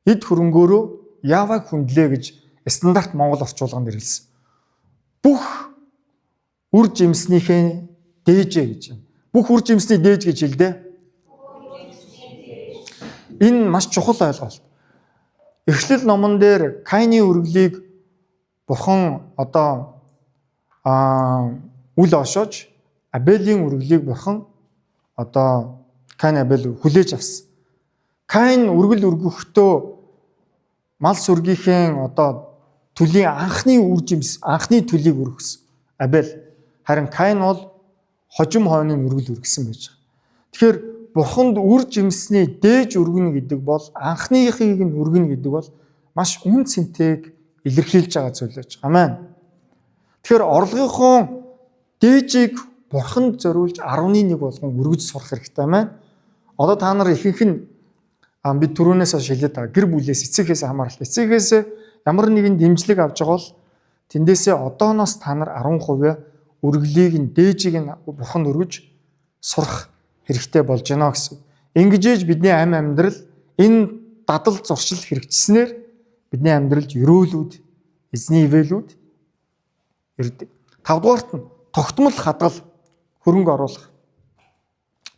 эд хөрөнгөөрөө Яваг хүндлээ гэж стандарт Монгол орчуулганд хэлсэн. Бүх үр жимснийхээ дээжээ гэж байна. Бүх үр жимсний дээж гэж хэлдэ. Энэ маш чухал ойлголт. Эхлэл номон дээр Кайны өргөлийг бурхан одоо үл ошоож Абелийн өргөлийг бурхан одоо Кайн Абель хүлээж авсан. Кайн өргөл өргөхдөө мал сүргийнхээ одоо төлийн анхны үр жимс анхны төлийг өргөсөн. Абель харин Кайн бол хожим хойны өргөл өргөсөн байж байгаа. Тэгэхээр бурханд үр жимсний дээж өргөнө гэдэг бол анхныхыг нь өргөнө гэдэг бол маш үн цэнтэйг илэрхийлж байгаа зүйл байж байгаа. Амен. Тэгэхээр орлогынхоо дээжийг бурханд зориулж 10-ны 1 болгон өргөж сурах хэрэгтэй маань. Одоо та нар ихэнх нь бид түрүүнээс хойш хэлээд байгаа гэр бүлээс эцэгхээс хамааралтай. Эцэгхээс ямар нэгэн дэмжлэг авч байгаа бол тэндээсээ одооноос та нар 10% өргөлийг нь дээжийг нь бурханд өргөж сурах хэрэгтэй болж байна гэсэн. Ингэж бидний амь амьдрал энэ дадал зуршил хэрэгжснээр бидний амьдралд ерөөлүүд, эзний ивэлүүд ирдэг. Тавдугаарт нь тогтмол хадгал хөрөнгө оруулах.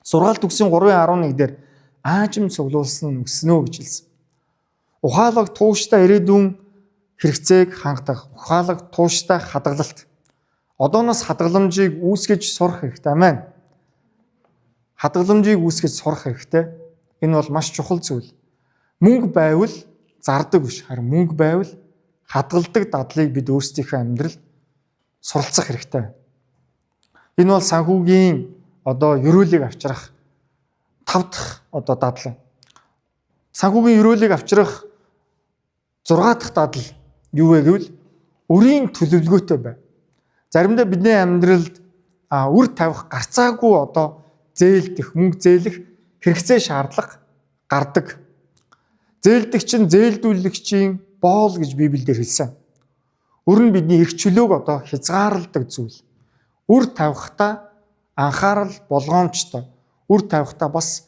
Сургаалт үгсийн 3:11 дээр аажим цуглуулсан нь өснө гэж хэлсэн. Ухаалаг тууштай ирээдүйн хэрэгцээг хангах, ухаалаг тууштай хадгалалт. Одооноос хадгаламжийг үүсгэж сурах хэрэгтэй маань. Хадгаламжийг үүсгэж сурах хэрэгтэй. Энэ бол маш чухал зүйл. Мөнгө байвал зардаг биш, харин мөнгө байвал хадгалдаг дадлыг бид өөрсдийнхөө амьдралд суралцах хэрэгтэй. Энэ бол санхүүгийн одоо ерөөлийг авчрах тав дахь одоо дадал. Санхүүгийн ерөөлийг авчрах 6 дахь дадал юу вэ гэвэл өрийн төлөвлөгөөтэй бай. Заримдаа бидний амьдралд үр тавих гарцаагүй одоо зээлдэх, мөнгө зээлэх хэрэгцээ шаардлага гардаг. Зээлдэгч чинь зээлдүүлэгчийн боол гэж Библиэлд хэлсэн. Өр нь бидний эрх чөлөөг одоо хязгаарладаг зүйл. Үр тавихтаа анхаарал болгоомжтой. Үр тавихтаа бас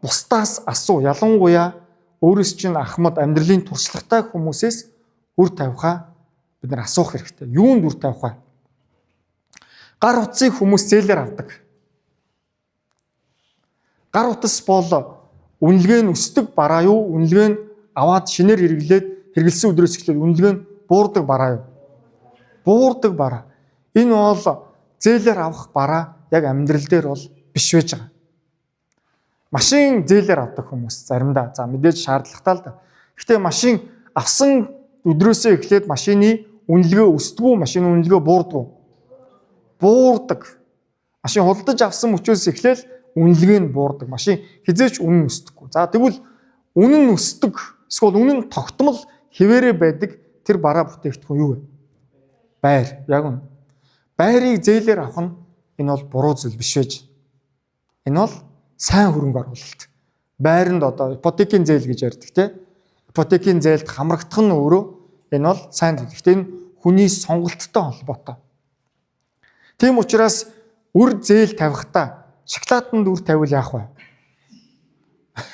бусдаас асуу. Ялангуяа өөрөөс чинь ахмад амьдралын туршлагатай хүмүүсээс үр тавихаа бид нар асуух хэрэгтэй. Юунд үр тавих вэ? Гар утсыг хүмүүс зээлээр авдаг. Гар утас бол үнэлгээ нь өсдөг бараа юу? Үнэлгээ нь аваад шинээр хэрэглээд хэрэгэлсэн өдрөөс эхлээд үнэлгээ нь буурдаг бараа юу? Буурдаг бараа. Энэ бол зээлээр авах бараа яг амьдрал дээр бол биш байж байгаа. Машин зээлээр авдаг хүмүүс заримдаа. За мэдээж шаардлагатай л да. Гэхдээ машин авсан өдрөөсөө эхлээд машины үнэлгээ өсдгүү, машины үнэлгээ буурдгүү. Буурдаг. Машин худалдаж авсан мөчөөс эхлээл үнэлгээ нь буурдаг. Машин хизээч үнэн өсдөггүй. За тэгвэл үнэн нь өсдөг. Эсвэл үнэн нь тогтмол хэвээрээ байдаг тэр бараа бүтээгдэхүүн юу вэ? Байр. Яг үнэ. Байрыг зээлээр авах нь энэ бол буруу зүйл биш байж. Энэ бол сайн хөрөнгө оруулалт. Байранд одоо ипотекийн зээл гэж ярьдаг тийм. Ипотекийн зээлд хамрагдах нь өөрөө энэ бол сайн зүйл. Гэхдээ энэ хүний сонголттой холбоотой. Тийм учраас үр зээл тавихтаа шоколаданд үр тавил яах вэ?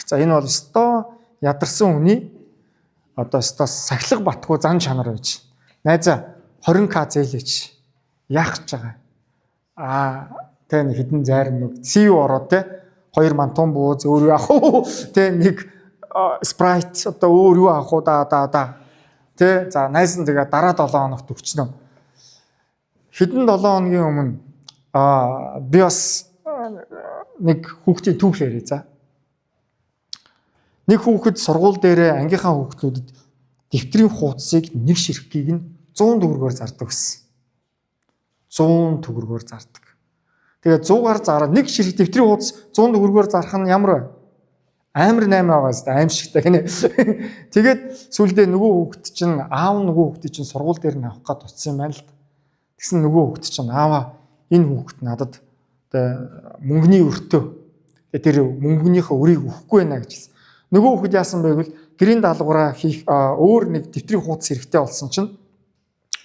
За энэ бол өстой ядарсан хүний одоо өстой сахилга батгүй зан чанар байж. Найзаа 20к зээлээч. Яах гэж байгаа? Аа тэ нэг хідэн зарим нэг CV ороод тэ хоёр мантун бууз өөр яах вэ? Тэ нэг Sprite одоо өөр юу авах уу да да да. Тэ, за, найз нь тэгээ дараа 7 хоногт өгчнө. Хэдэн 7 хоногийн өмнө би бас нэг хүүхдийн түүх яриа, за. Нэг хүүхэд сургууль дээрээ ангийнхаа хүүхдүүдэд дэвтрийн хуудсыг нэг ширхгийг нь 100 төгрөгөөр зардаг гэсэн. 100 төгрөгөөр зардаг. Тэгээ 100-аар зараад нэг ширхэг дэвтрийн хуудас 100 төгрөгөөр зарах нь ямар вэ? Амар 8 байгаа зү, аимшигтай гинэ. Тэгээд сүүлдээ нөгөө хүүхэд чинь, аав нөгөө хүүхдийг чинь сургууль дээр нь авах гээд утсан юм байна л да. Тэгсэн нөгөө хүүхэд чинь: "Ааваа, энэ хүүхэд надад одоо мөнгөний өртөө, тэр мөнгөнийхөө өрийг өгөхгүй байна" гэж хэлсэн. Нөгөө хүүхэд яасан бэ гэвэл гэрийн даалгавраа хийх өөр нэг дэвтрийн хуудас хэрэгтэй болсон чинь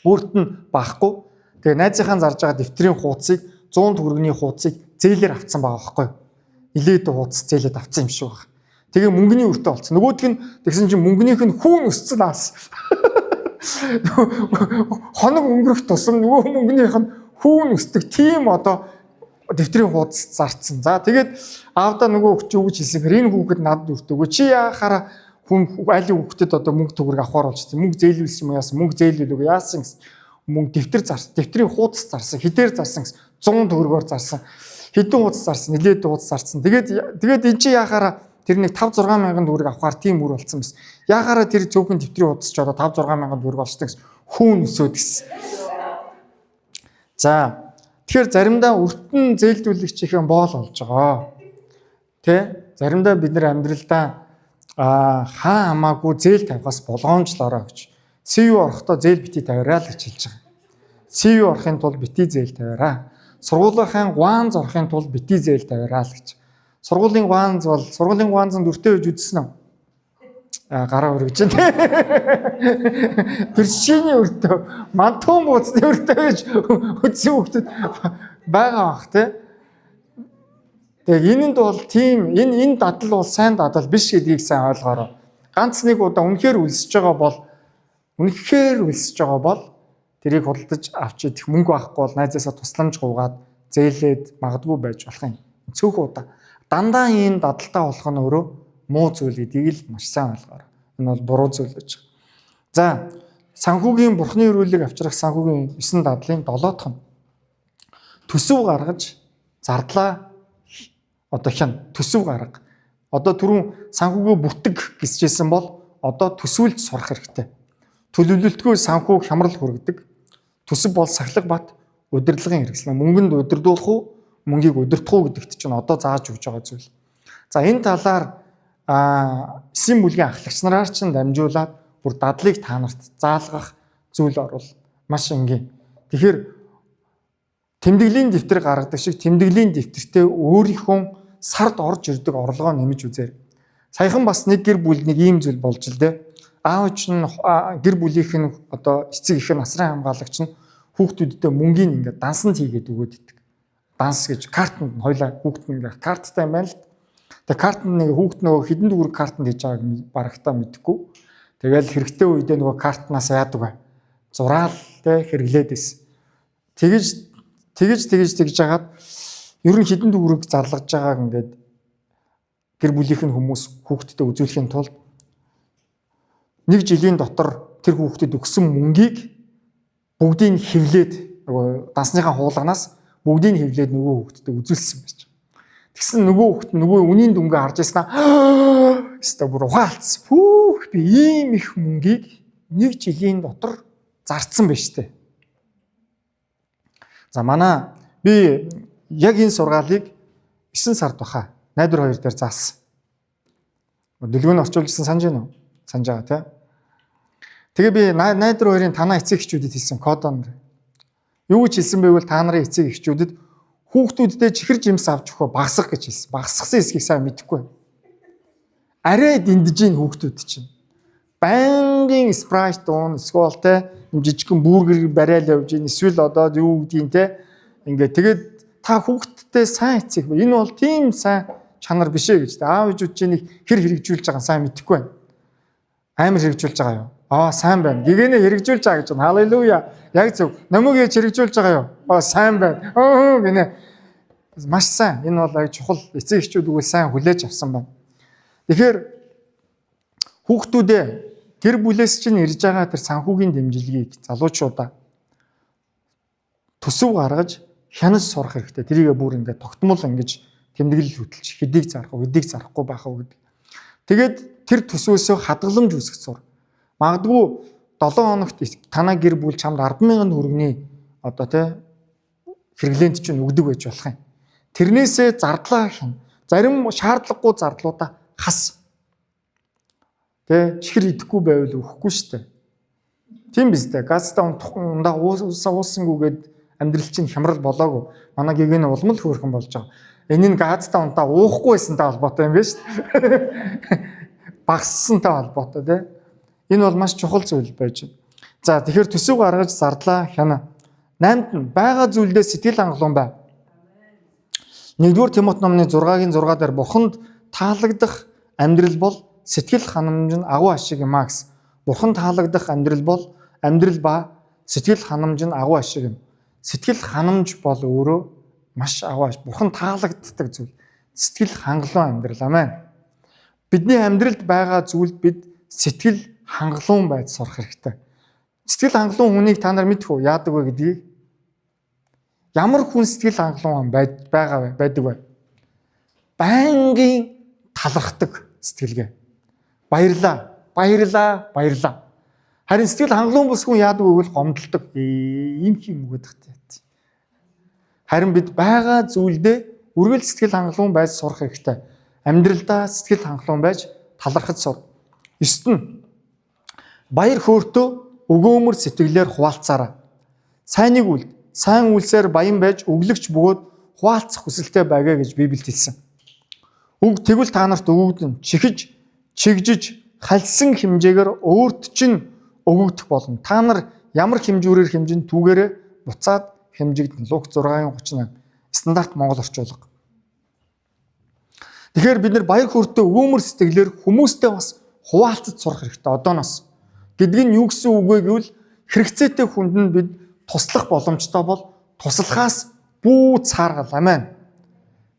өөрт нь байхгүй. Тэгээ найзынхаа зарж байгаа дэвтрийн хуудсыг, 100 төгрөгийн хуудсыг зээлээр авцсан байгаа байхгүй юу? Нилээд хуудас зээлээд авцсан юм шиг байна. Тэгээ мөнгөний өртөө олцсон. Нөгөөх нь тэгсэн чинь мөнгөнийх нь хүүн өссөн аас. Хоног өнгөрөх тусам нөгөө мөнгөнийх нь хүүн өсдөг тийм одоо дэвтрийн хуудас зарцсан. За, тэгээд аавда нөгөө хүүхд юу гэж хэлсэн гэхээр: "Энэ хүүхэд надад өртөөгөө, чи яахаараа хүн айлын хүүхдэд одоо мөнгө төгрөг авахар болчихсон. Мөнгө зээлүүлсэн юм яасан, мөнгө зээлүүлээгүй яасан гэсэн, мөнгө дэвтэр зарсан, дэвтрийн хуудас зарсан, хэдээр зарсан гэсэн, 100 төгрөгөөр зарсан. Хэдэн хуудас зарсан, нилээд хуудас зарсан. Тэгээд эн чи яахаараа тэр нэг 5 6 мянган төгрөг авахар тийм үр болсон байсан. Яахаараа тэр цөөхөн дэвтрийн хуудас ч одоо 5 6 мянган төгрөг болчихсон" гэсэн, хүүн өсөөд гэсэн. За, тэгэхээр заримдаа өртөн зээлдүүлэгчийн боол болж байгаа. Тэ? Заримдаа бид нар амьдралдаа хаа хамаагүй зээл тавихаас болгоомжлоорой гэж. CU орохдоо зээл бити тавиараа л гэж хэлж байгаа. CU орохын тулд бити зээл тавиараа. Сургуулийнхаа гуанз орохын тулд бити зээл тавиараа л гэж. Сургуулийн гуанз бол, сургуулийн гуанзанд өртөө байж үзсэн үү? А, гараа өргөж байна. Тэр шиний өртөө, мантун бууцны өртөө гэж үзсэн хүүхдүүд байгаа бах, тий. Тэгээ энэнд бол тийм энэ дадал бол сайн дадал биш гэдгийг сайн ойлгоорой. Ганц нэг удаа үнэхээр өлсөж байгаа бол, үнэхээр өлсөж байгаа бол тэрийг худалдаж авч идэх мөнгө байхгүй бол найзаасаа тусламж гуйгаад зээлээд магадгүй байж болох юм. Цөөхөн удаа. Дандаа энэ дадалтай болох нь өөрөө муу зүйл гэдгийг л маш сайн ойлгоорой. Энэ бол буруу зүйл гэж. За, санхүүгийн бурхны өрөөлийг авчрах санхүүгийн 9 дадлын 7 дахь нь төсөв гаргаж зардлаа одоо хян, төсөв гарга. Одоо түрүүн санхүүгээ бүтэг гэсчээсэн бол одоо төсөөлж сурах хэрэгтэй. Төлөвлөлтгүй санхүү хямрал хүргэдэг. Төсөв бол сахилга бат удирдлагын хэрэгсэл. Мөнгөнд удирдуулах уу, мөнгийг удирдах уу гэдэгт чинь одоо зааж өгч байгаа зүйл. За, энэ талаар эсийн бүлгийн ахлагч нараар чинь дамжуулаад бүр дадлыг та нарт заалгах зүйл орвол маш энгийн. Тэгэхээр тэмдэглэлийн дэвтэр гаргадаг шиг тэмдэглэлийн дэвтэртээ өөрийнхөө сард орж ирдэг орлогоо нэмж үзээр. Саяхан бас нэг гэр бүл нэг ийм зүйл болж л дээ. Аав чинь, гэр бүлийнх нь одоо эцэг эх нь, асран хамгаалагч нь хүүхдүүдтэй мөнгийг ингээд дансанд хийгээд өгөөд идэг. Данс гэж картанд нь хоёлаа хүүхд нь ингээд карттай юм байна л. Тэгээ картанд нэг хүүхд нөгөө хэдэн төгрөг картанд хийж байгааг барагтаа мэдэхгүй. Тэгэл хэрэгтэй үедээ нөгөө картнаас яадаг вэ? Зураал тэ хэрэглээд байсан. Тэгэж тэгэж тэгэж тэгж жагаад ер нь хэдэн төгрөг зарлаж байгааг ингээд гэр бүлийнх нь хүмүүс хүүхдэд үзүүлэхийн тулд нэг жилийн дотор тэр хүүхдэд өгсөн мөнгийг бүгдийг хэвлээд, нөгөө дансныхаа хуулганаас бүгдийг хэвлээд нөгөө хүүхдэд үзүүлсэн байж. Тэгсэн нөгөө хүүхд нөгөө үнийн дүнгээ харж байснаа өстой бүр ухаалцсан. Хүүх, би ийм их мөнгийг нэг жилийн дотор зарцсан байж тээ. За, манай би яг энэ сургаалыг 9 сард баха. Найдвар 2 дээр заасан. Дэлгүүн орчуулжсэн, санаж байна уу? Санаж байгаа, тий. Тэгээ би Найдвар 2-ын танаа эцэг эхчүүдэд хэлсэн кодон. Юу гэж хэлсэн бэ гэвэл та нарын эцэг эхчүүдэд хүүхдүүддээ чихэр жимс авч өгөхөө багасгах гэж хэлсэн. Багасгасан хэсгийг сайн мэдэхгүй. Арай дэндэж ийн хүүхдүүд чинь. Байнгын Sprite уун, эсвэл те жижигхэн бургер барайл явж ийн, эсвэл одоо юу гэдгийг те ингээд тэгээд та хүүхдтэй сайн эцэг. Энэ бол тийм сайн чанар биш ээ гэж. Аав ээжүүд чинь хэр хэрэгжүүлж байгаа сайн мэдэхгүй байна. Амар хэрэгжүүлж байгаа юу? Аа, сайн байна. Гэгэнэ хэрэгжүүлж байгаа гэж байна. Халелуя. Яг зөв. Намыг ээж хэрэгжүүлж байгаа юу? Аа, сайн байна. Аа, гинэ. Маш сайн. Энэ бол аяг чухал. Эцэг эхчүүд үгүй сайн хүлээж авсан байна. Тэгэхээр Хүүхдүүдээ, гэр бүлээс чинь ирж байгаа тэр санхүүгийн дэмжлэгийг залуучуудаа төсөв гаргаж хянаж сурах хэрэгтэй. Тэрийгээ бүр ингээд тогтмол ингэж тэмдэглэл хөтэлж хэдийг зарах уу, хэдийг зарахгүй байх уу гэдэг. Тэгээд тэр төсвөөсөө хадгаламж үүсгэж сур. Магадгүй 7 хоногт танаа гэр бүл чамд 10,000 төгрөгийн одоо тий хэрэглээнд чинь өгдөг байж болох юм. Тэрнээсээ зардлаа хин. Зарим шаардлагагүй зардлуудаа хас. Тэ, чихэр идэхгүй байвал өгөхгүй шүү дээ. Тийм биз дээ. Газтай ундаа уусангүйгээд амьдрал чинь хямрал болоогүй. Манай гэгэн улам л хөөрхөн болж байгаа. Энэ нь газтай унтаа уухгүй байсантай холбоотой юм байна шүү дээ. Багассантай холбоотой тий. Энэ бол маш чухал зүйл байж байна. За, тэгэхээр төсөв гаргаж зардлаа хяна. 8-нд нь байгаа зүйлдээ сэтгэл хангалуун бай. 1-р Тимот номны 6-гийн 6 дээр Бурханд таалагдах амьдрал бол сэтгэл ханамж нь агуу ашиг юм а гэсэн. Бурхан таалагдах амьдрал бол амьдрал ба сэтгэл ханамж нь агуу ашиг юм. Сэтгэл ханамж бол өөрөө маш агуу ашиг. Бурхан таалагддаг зүйл. Сэтгэл хангалуун амьдрал. Амен. Бидний амьдралд байгаа зүйлд бид сэтгэл хангалуун байж сурах хэрэгтэй. Сэтгэл хангалуун хүнийг та нар мэдэх үү? Яадаг вэ гэдгийг? Ямар хүн сэтгэл хангалуун байгаа вэ? Байдаг вэ? Байнгын талархдаг сэтгэлгээ. Баярлаа, баярлаа, баярлаа. Харин сэтгэл хангалуун бус хүн яадаг вэ гэвэл гомдолдог. Ийм юм өгöd тахтай. Харин бид байгаа зүйлдээ үргэлж сэтгэл хангалуун байж сурах хэрэгтэй. Амьдралдаа сэтгэл хангалуун байж талархаж сур. 9-т нь баяр хөөртөө өгөөмөр сэтгэлээр хуваалцаарай. Сайныг үлд, сайн үйлсээр баян байж өглөгч бөгөөд хуваалцах хүсэлтэй байгаа гэж Библиэд хэлсэн. Үг тэгвэл та нарт өгөгдөн, чихэж, чигжиж, хальсан хэмжээгээр өөрт чинь өгөгдөх болно. Та нар ямар хэмжүүрээр хэмжин түүгээрээ буцаад хэмжигдэн. Лук 6-ын 38. Стандарт Монгол орчуулга. Тэгэхээр бид нар баяр хөөртэй өгөөмөр сэтгэлээр хүмүүстэй бас хуваалцаж сурах хэрэгтэй одооноос. Гэдэг нь юу гэсэн үг вэ гэвэл хэрэгцээтэй хүнд нь бид туслах боломжтой бол туслахаас бүү цааргал. Амен.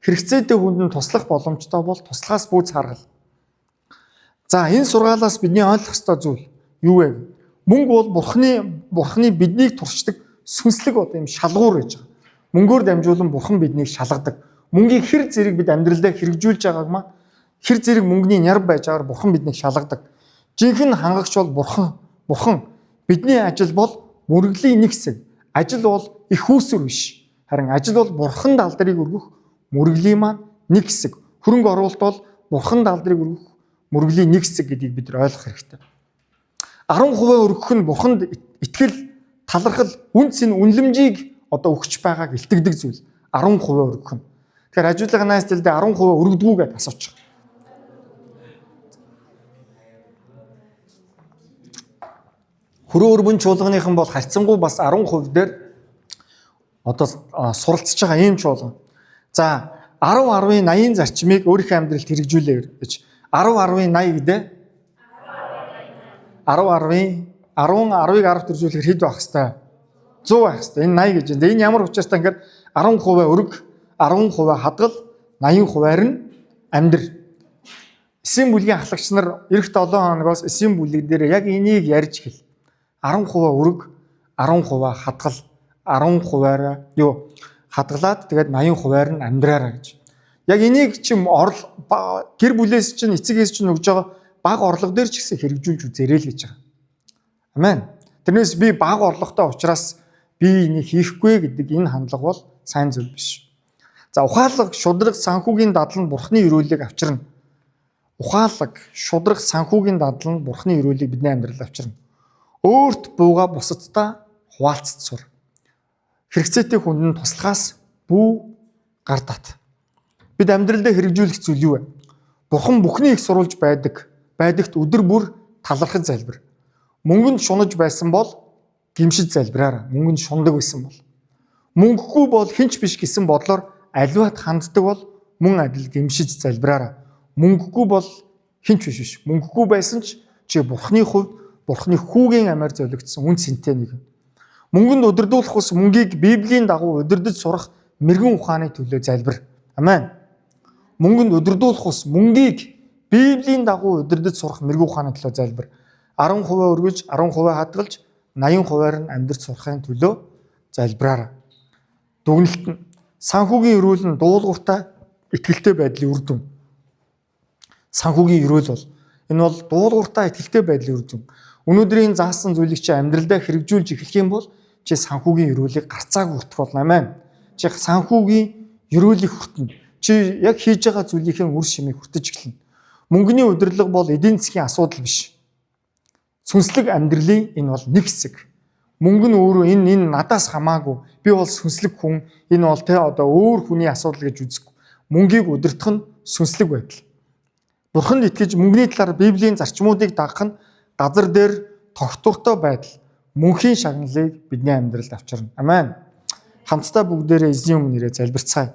Хэрэгцээтэй хүнд нь туслах боломжтой бол туслахаас бүү цааргал. За, энэ сургаалаас бидний ойлгох ёстой зүйл юу вэ? Мөнгө бол Бурхны биднийг туршдаг сүнслэг одоо юм шалгуур гэж байгаа. Мөнгөөр дамжуулан Бурхан биднийг шалгадаг. Мөнгийг хэр зэрэг бид амьдралдаа хэрэгжүүлж байгааг маань, хэр зэрэг мөнгөний няр байж байгаагаар Бурхан биднийг шалгадаг. Жинхэнэ хангагч бол Бурхан. Бурхан бидний ажил бол мөргөлийн нэг хэсэг. Ажил бол их үүсвэр биш. Харин ажил бол Бурханд алдрыг өргөх мөргөлийн маань нэг хэсэг. Хөрөнгө оруулалт бол Бурханд алдрыг өргөх мөргөлийн нэг хэсэг гэдгийг бид нар ойлгох хэрэгтэй. 10% өргөх нь Бурханд итгэл, талархал, үнэ цэн үнэлэмжийг одоо өгч байгааг илтгэдэг зүйл. 10% өргөх нь. Тэгэхээр хажуудлага найз дэлдээ 10% өргөдгүү гэдээ асуучих. Хөрөө өрбөн чуулганыхан бол харьцангуй бас 10% дээр одоо суралцж байгаа ийм чуулган. За, 10 10-ын 80 зарчмыг өөрийнхөө амьдралд хэрэгжүүлээ гэж. 10 10-ын 80 гэдэг 10 10-ын 10 10-ыг 10 төржүүлэхээр хэд байх хэвтэй? 100 байх хэвтэй. Энэ 80 гэж байна. Энэ ямар учиртай ингээд 10% өрг, 10% хадгал, 80%-аар нь амьдр. Эсийн бүлгийн ахлагч нар эх 7 хоногоос эсийн бүлэг дээр яг энийг ярьж хэл. 10% өрг, 10% хадгал, 10%-аар юу хадгалаад тэгээд 80%-аар нь амьдраараа гэж. Яг энийг чим орл гэр бүлээс чинь эцэгээс чинь өгж байгаа баг орлого дээр ч гэсэн хэрэгжүүлж үзээрэй л гэж байгаа. Амен. Тэрнээс би баг орлоготой учраас би энийг хийхгүй гэдэг энэ хандлага бол сайн зүйл биш. За, ухаалаг, шудраг, санхүүгийн дадал нь Бурхны өрөөлийг авчирна. Ухаалаг, шудраг, санхүүгийн дадал нь Бурхны өрөөлийг бидний амьдралд авчирна. Өөрт бууга бусадтай хуваалцаж сур. Хэрэгцээтэй хүнд нь туслахаас бүү гар дат. Бид амьдралдаа хэрэгжүүлэх зүйл юу вэ? Бурхан бүхний их сурулж байдаг. Байдагт өдөр бүр талархаж залбир. Мөнгөнд шунаж байсан бол гимшиж залбираарай. Мөнгөнд шундаг байсан бол. Мөнгөгүй бол хинч биш гэсэн бодлоор аливаад ханддаг бол мөн адил гимшиж залбираарай. Мөнгөгүй бол хинч биш биш. Мөнгөгүй байсан ч чи Бурханы хувьд Бурханы хүүгийн амиар золигдсон үн цэнтэй нэг. Мөнгөнд удирдуулах ус мөнгийг Библийн дагуу удирдах сурах мэрэгэн ухааны төлөө залбир. Амен. Мөнгөнд удирдуулах ус мөнгийг Библийн дагуу удирдах сурах мэрэгүү ухааны төлөө залбир. 10% өргөж, 10% хадгалж, 80%-аар нь амьдрч сурахын төлөө залбираарай. Дүгнэлт нь санхүүгийн ерөөл нь дуулууртай итгэлтэй байдлын үр дүн. Санхүүгийн ерөөл бол энэ бол дуулууртай итгэлтэй байдлын үр дүн. Өнөөдрийн заасан зүйлийг чи амьдралдаа хэрэгжүүлж эхлэх юм бол чи санхүүгийн ерөөлийг гарцаагүй хүртэх болно. Амен. Чи санхүүгийн ерөөлийг хүртэнэ. Чи яг хийж байгаа зүйлийнхээ үр шимийг хүртэж эхэлнэ. Мөнгөний удирдлага бол эдийн засгийн асуудал биш. Сүнслэг амьдралын энэ бол нэг хэсэг. Мөнгө нь өөрөө энэ надаас хамаагүй. Би бол сүнслэг хүн. Энэ бол те одоо өөр хүний асуудал гэж үзэхгүй. Мөнгийг удирдах нь сүнслэг байдал. Бурханд итгэж мөнгөний талаар Библийн зарчмуудыг дагах нь газар дээр тогтвортой байдал, мөнхийн шагналыг бидний амьдралд авчирна. Амен. Хамтдаа бүгдээрээ эзний өмнө ирээ залбирцгаая.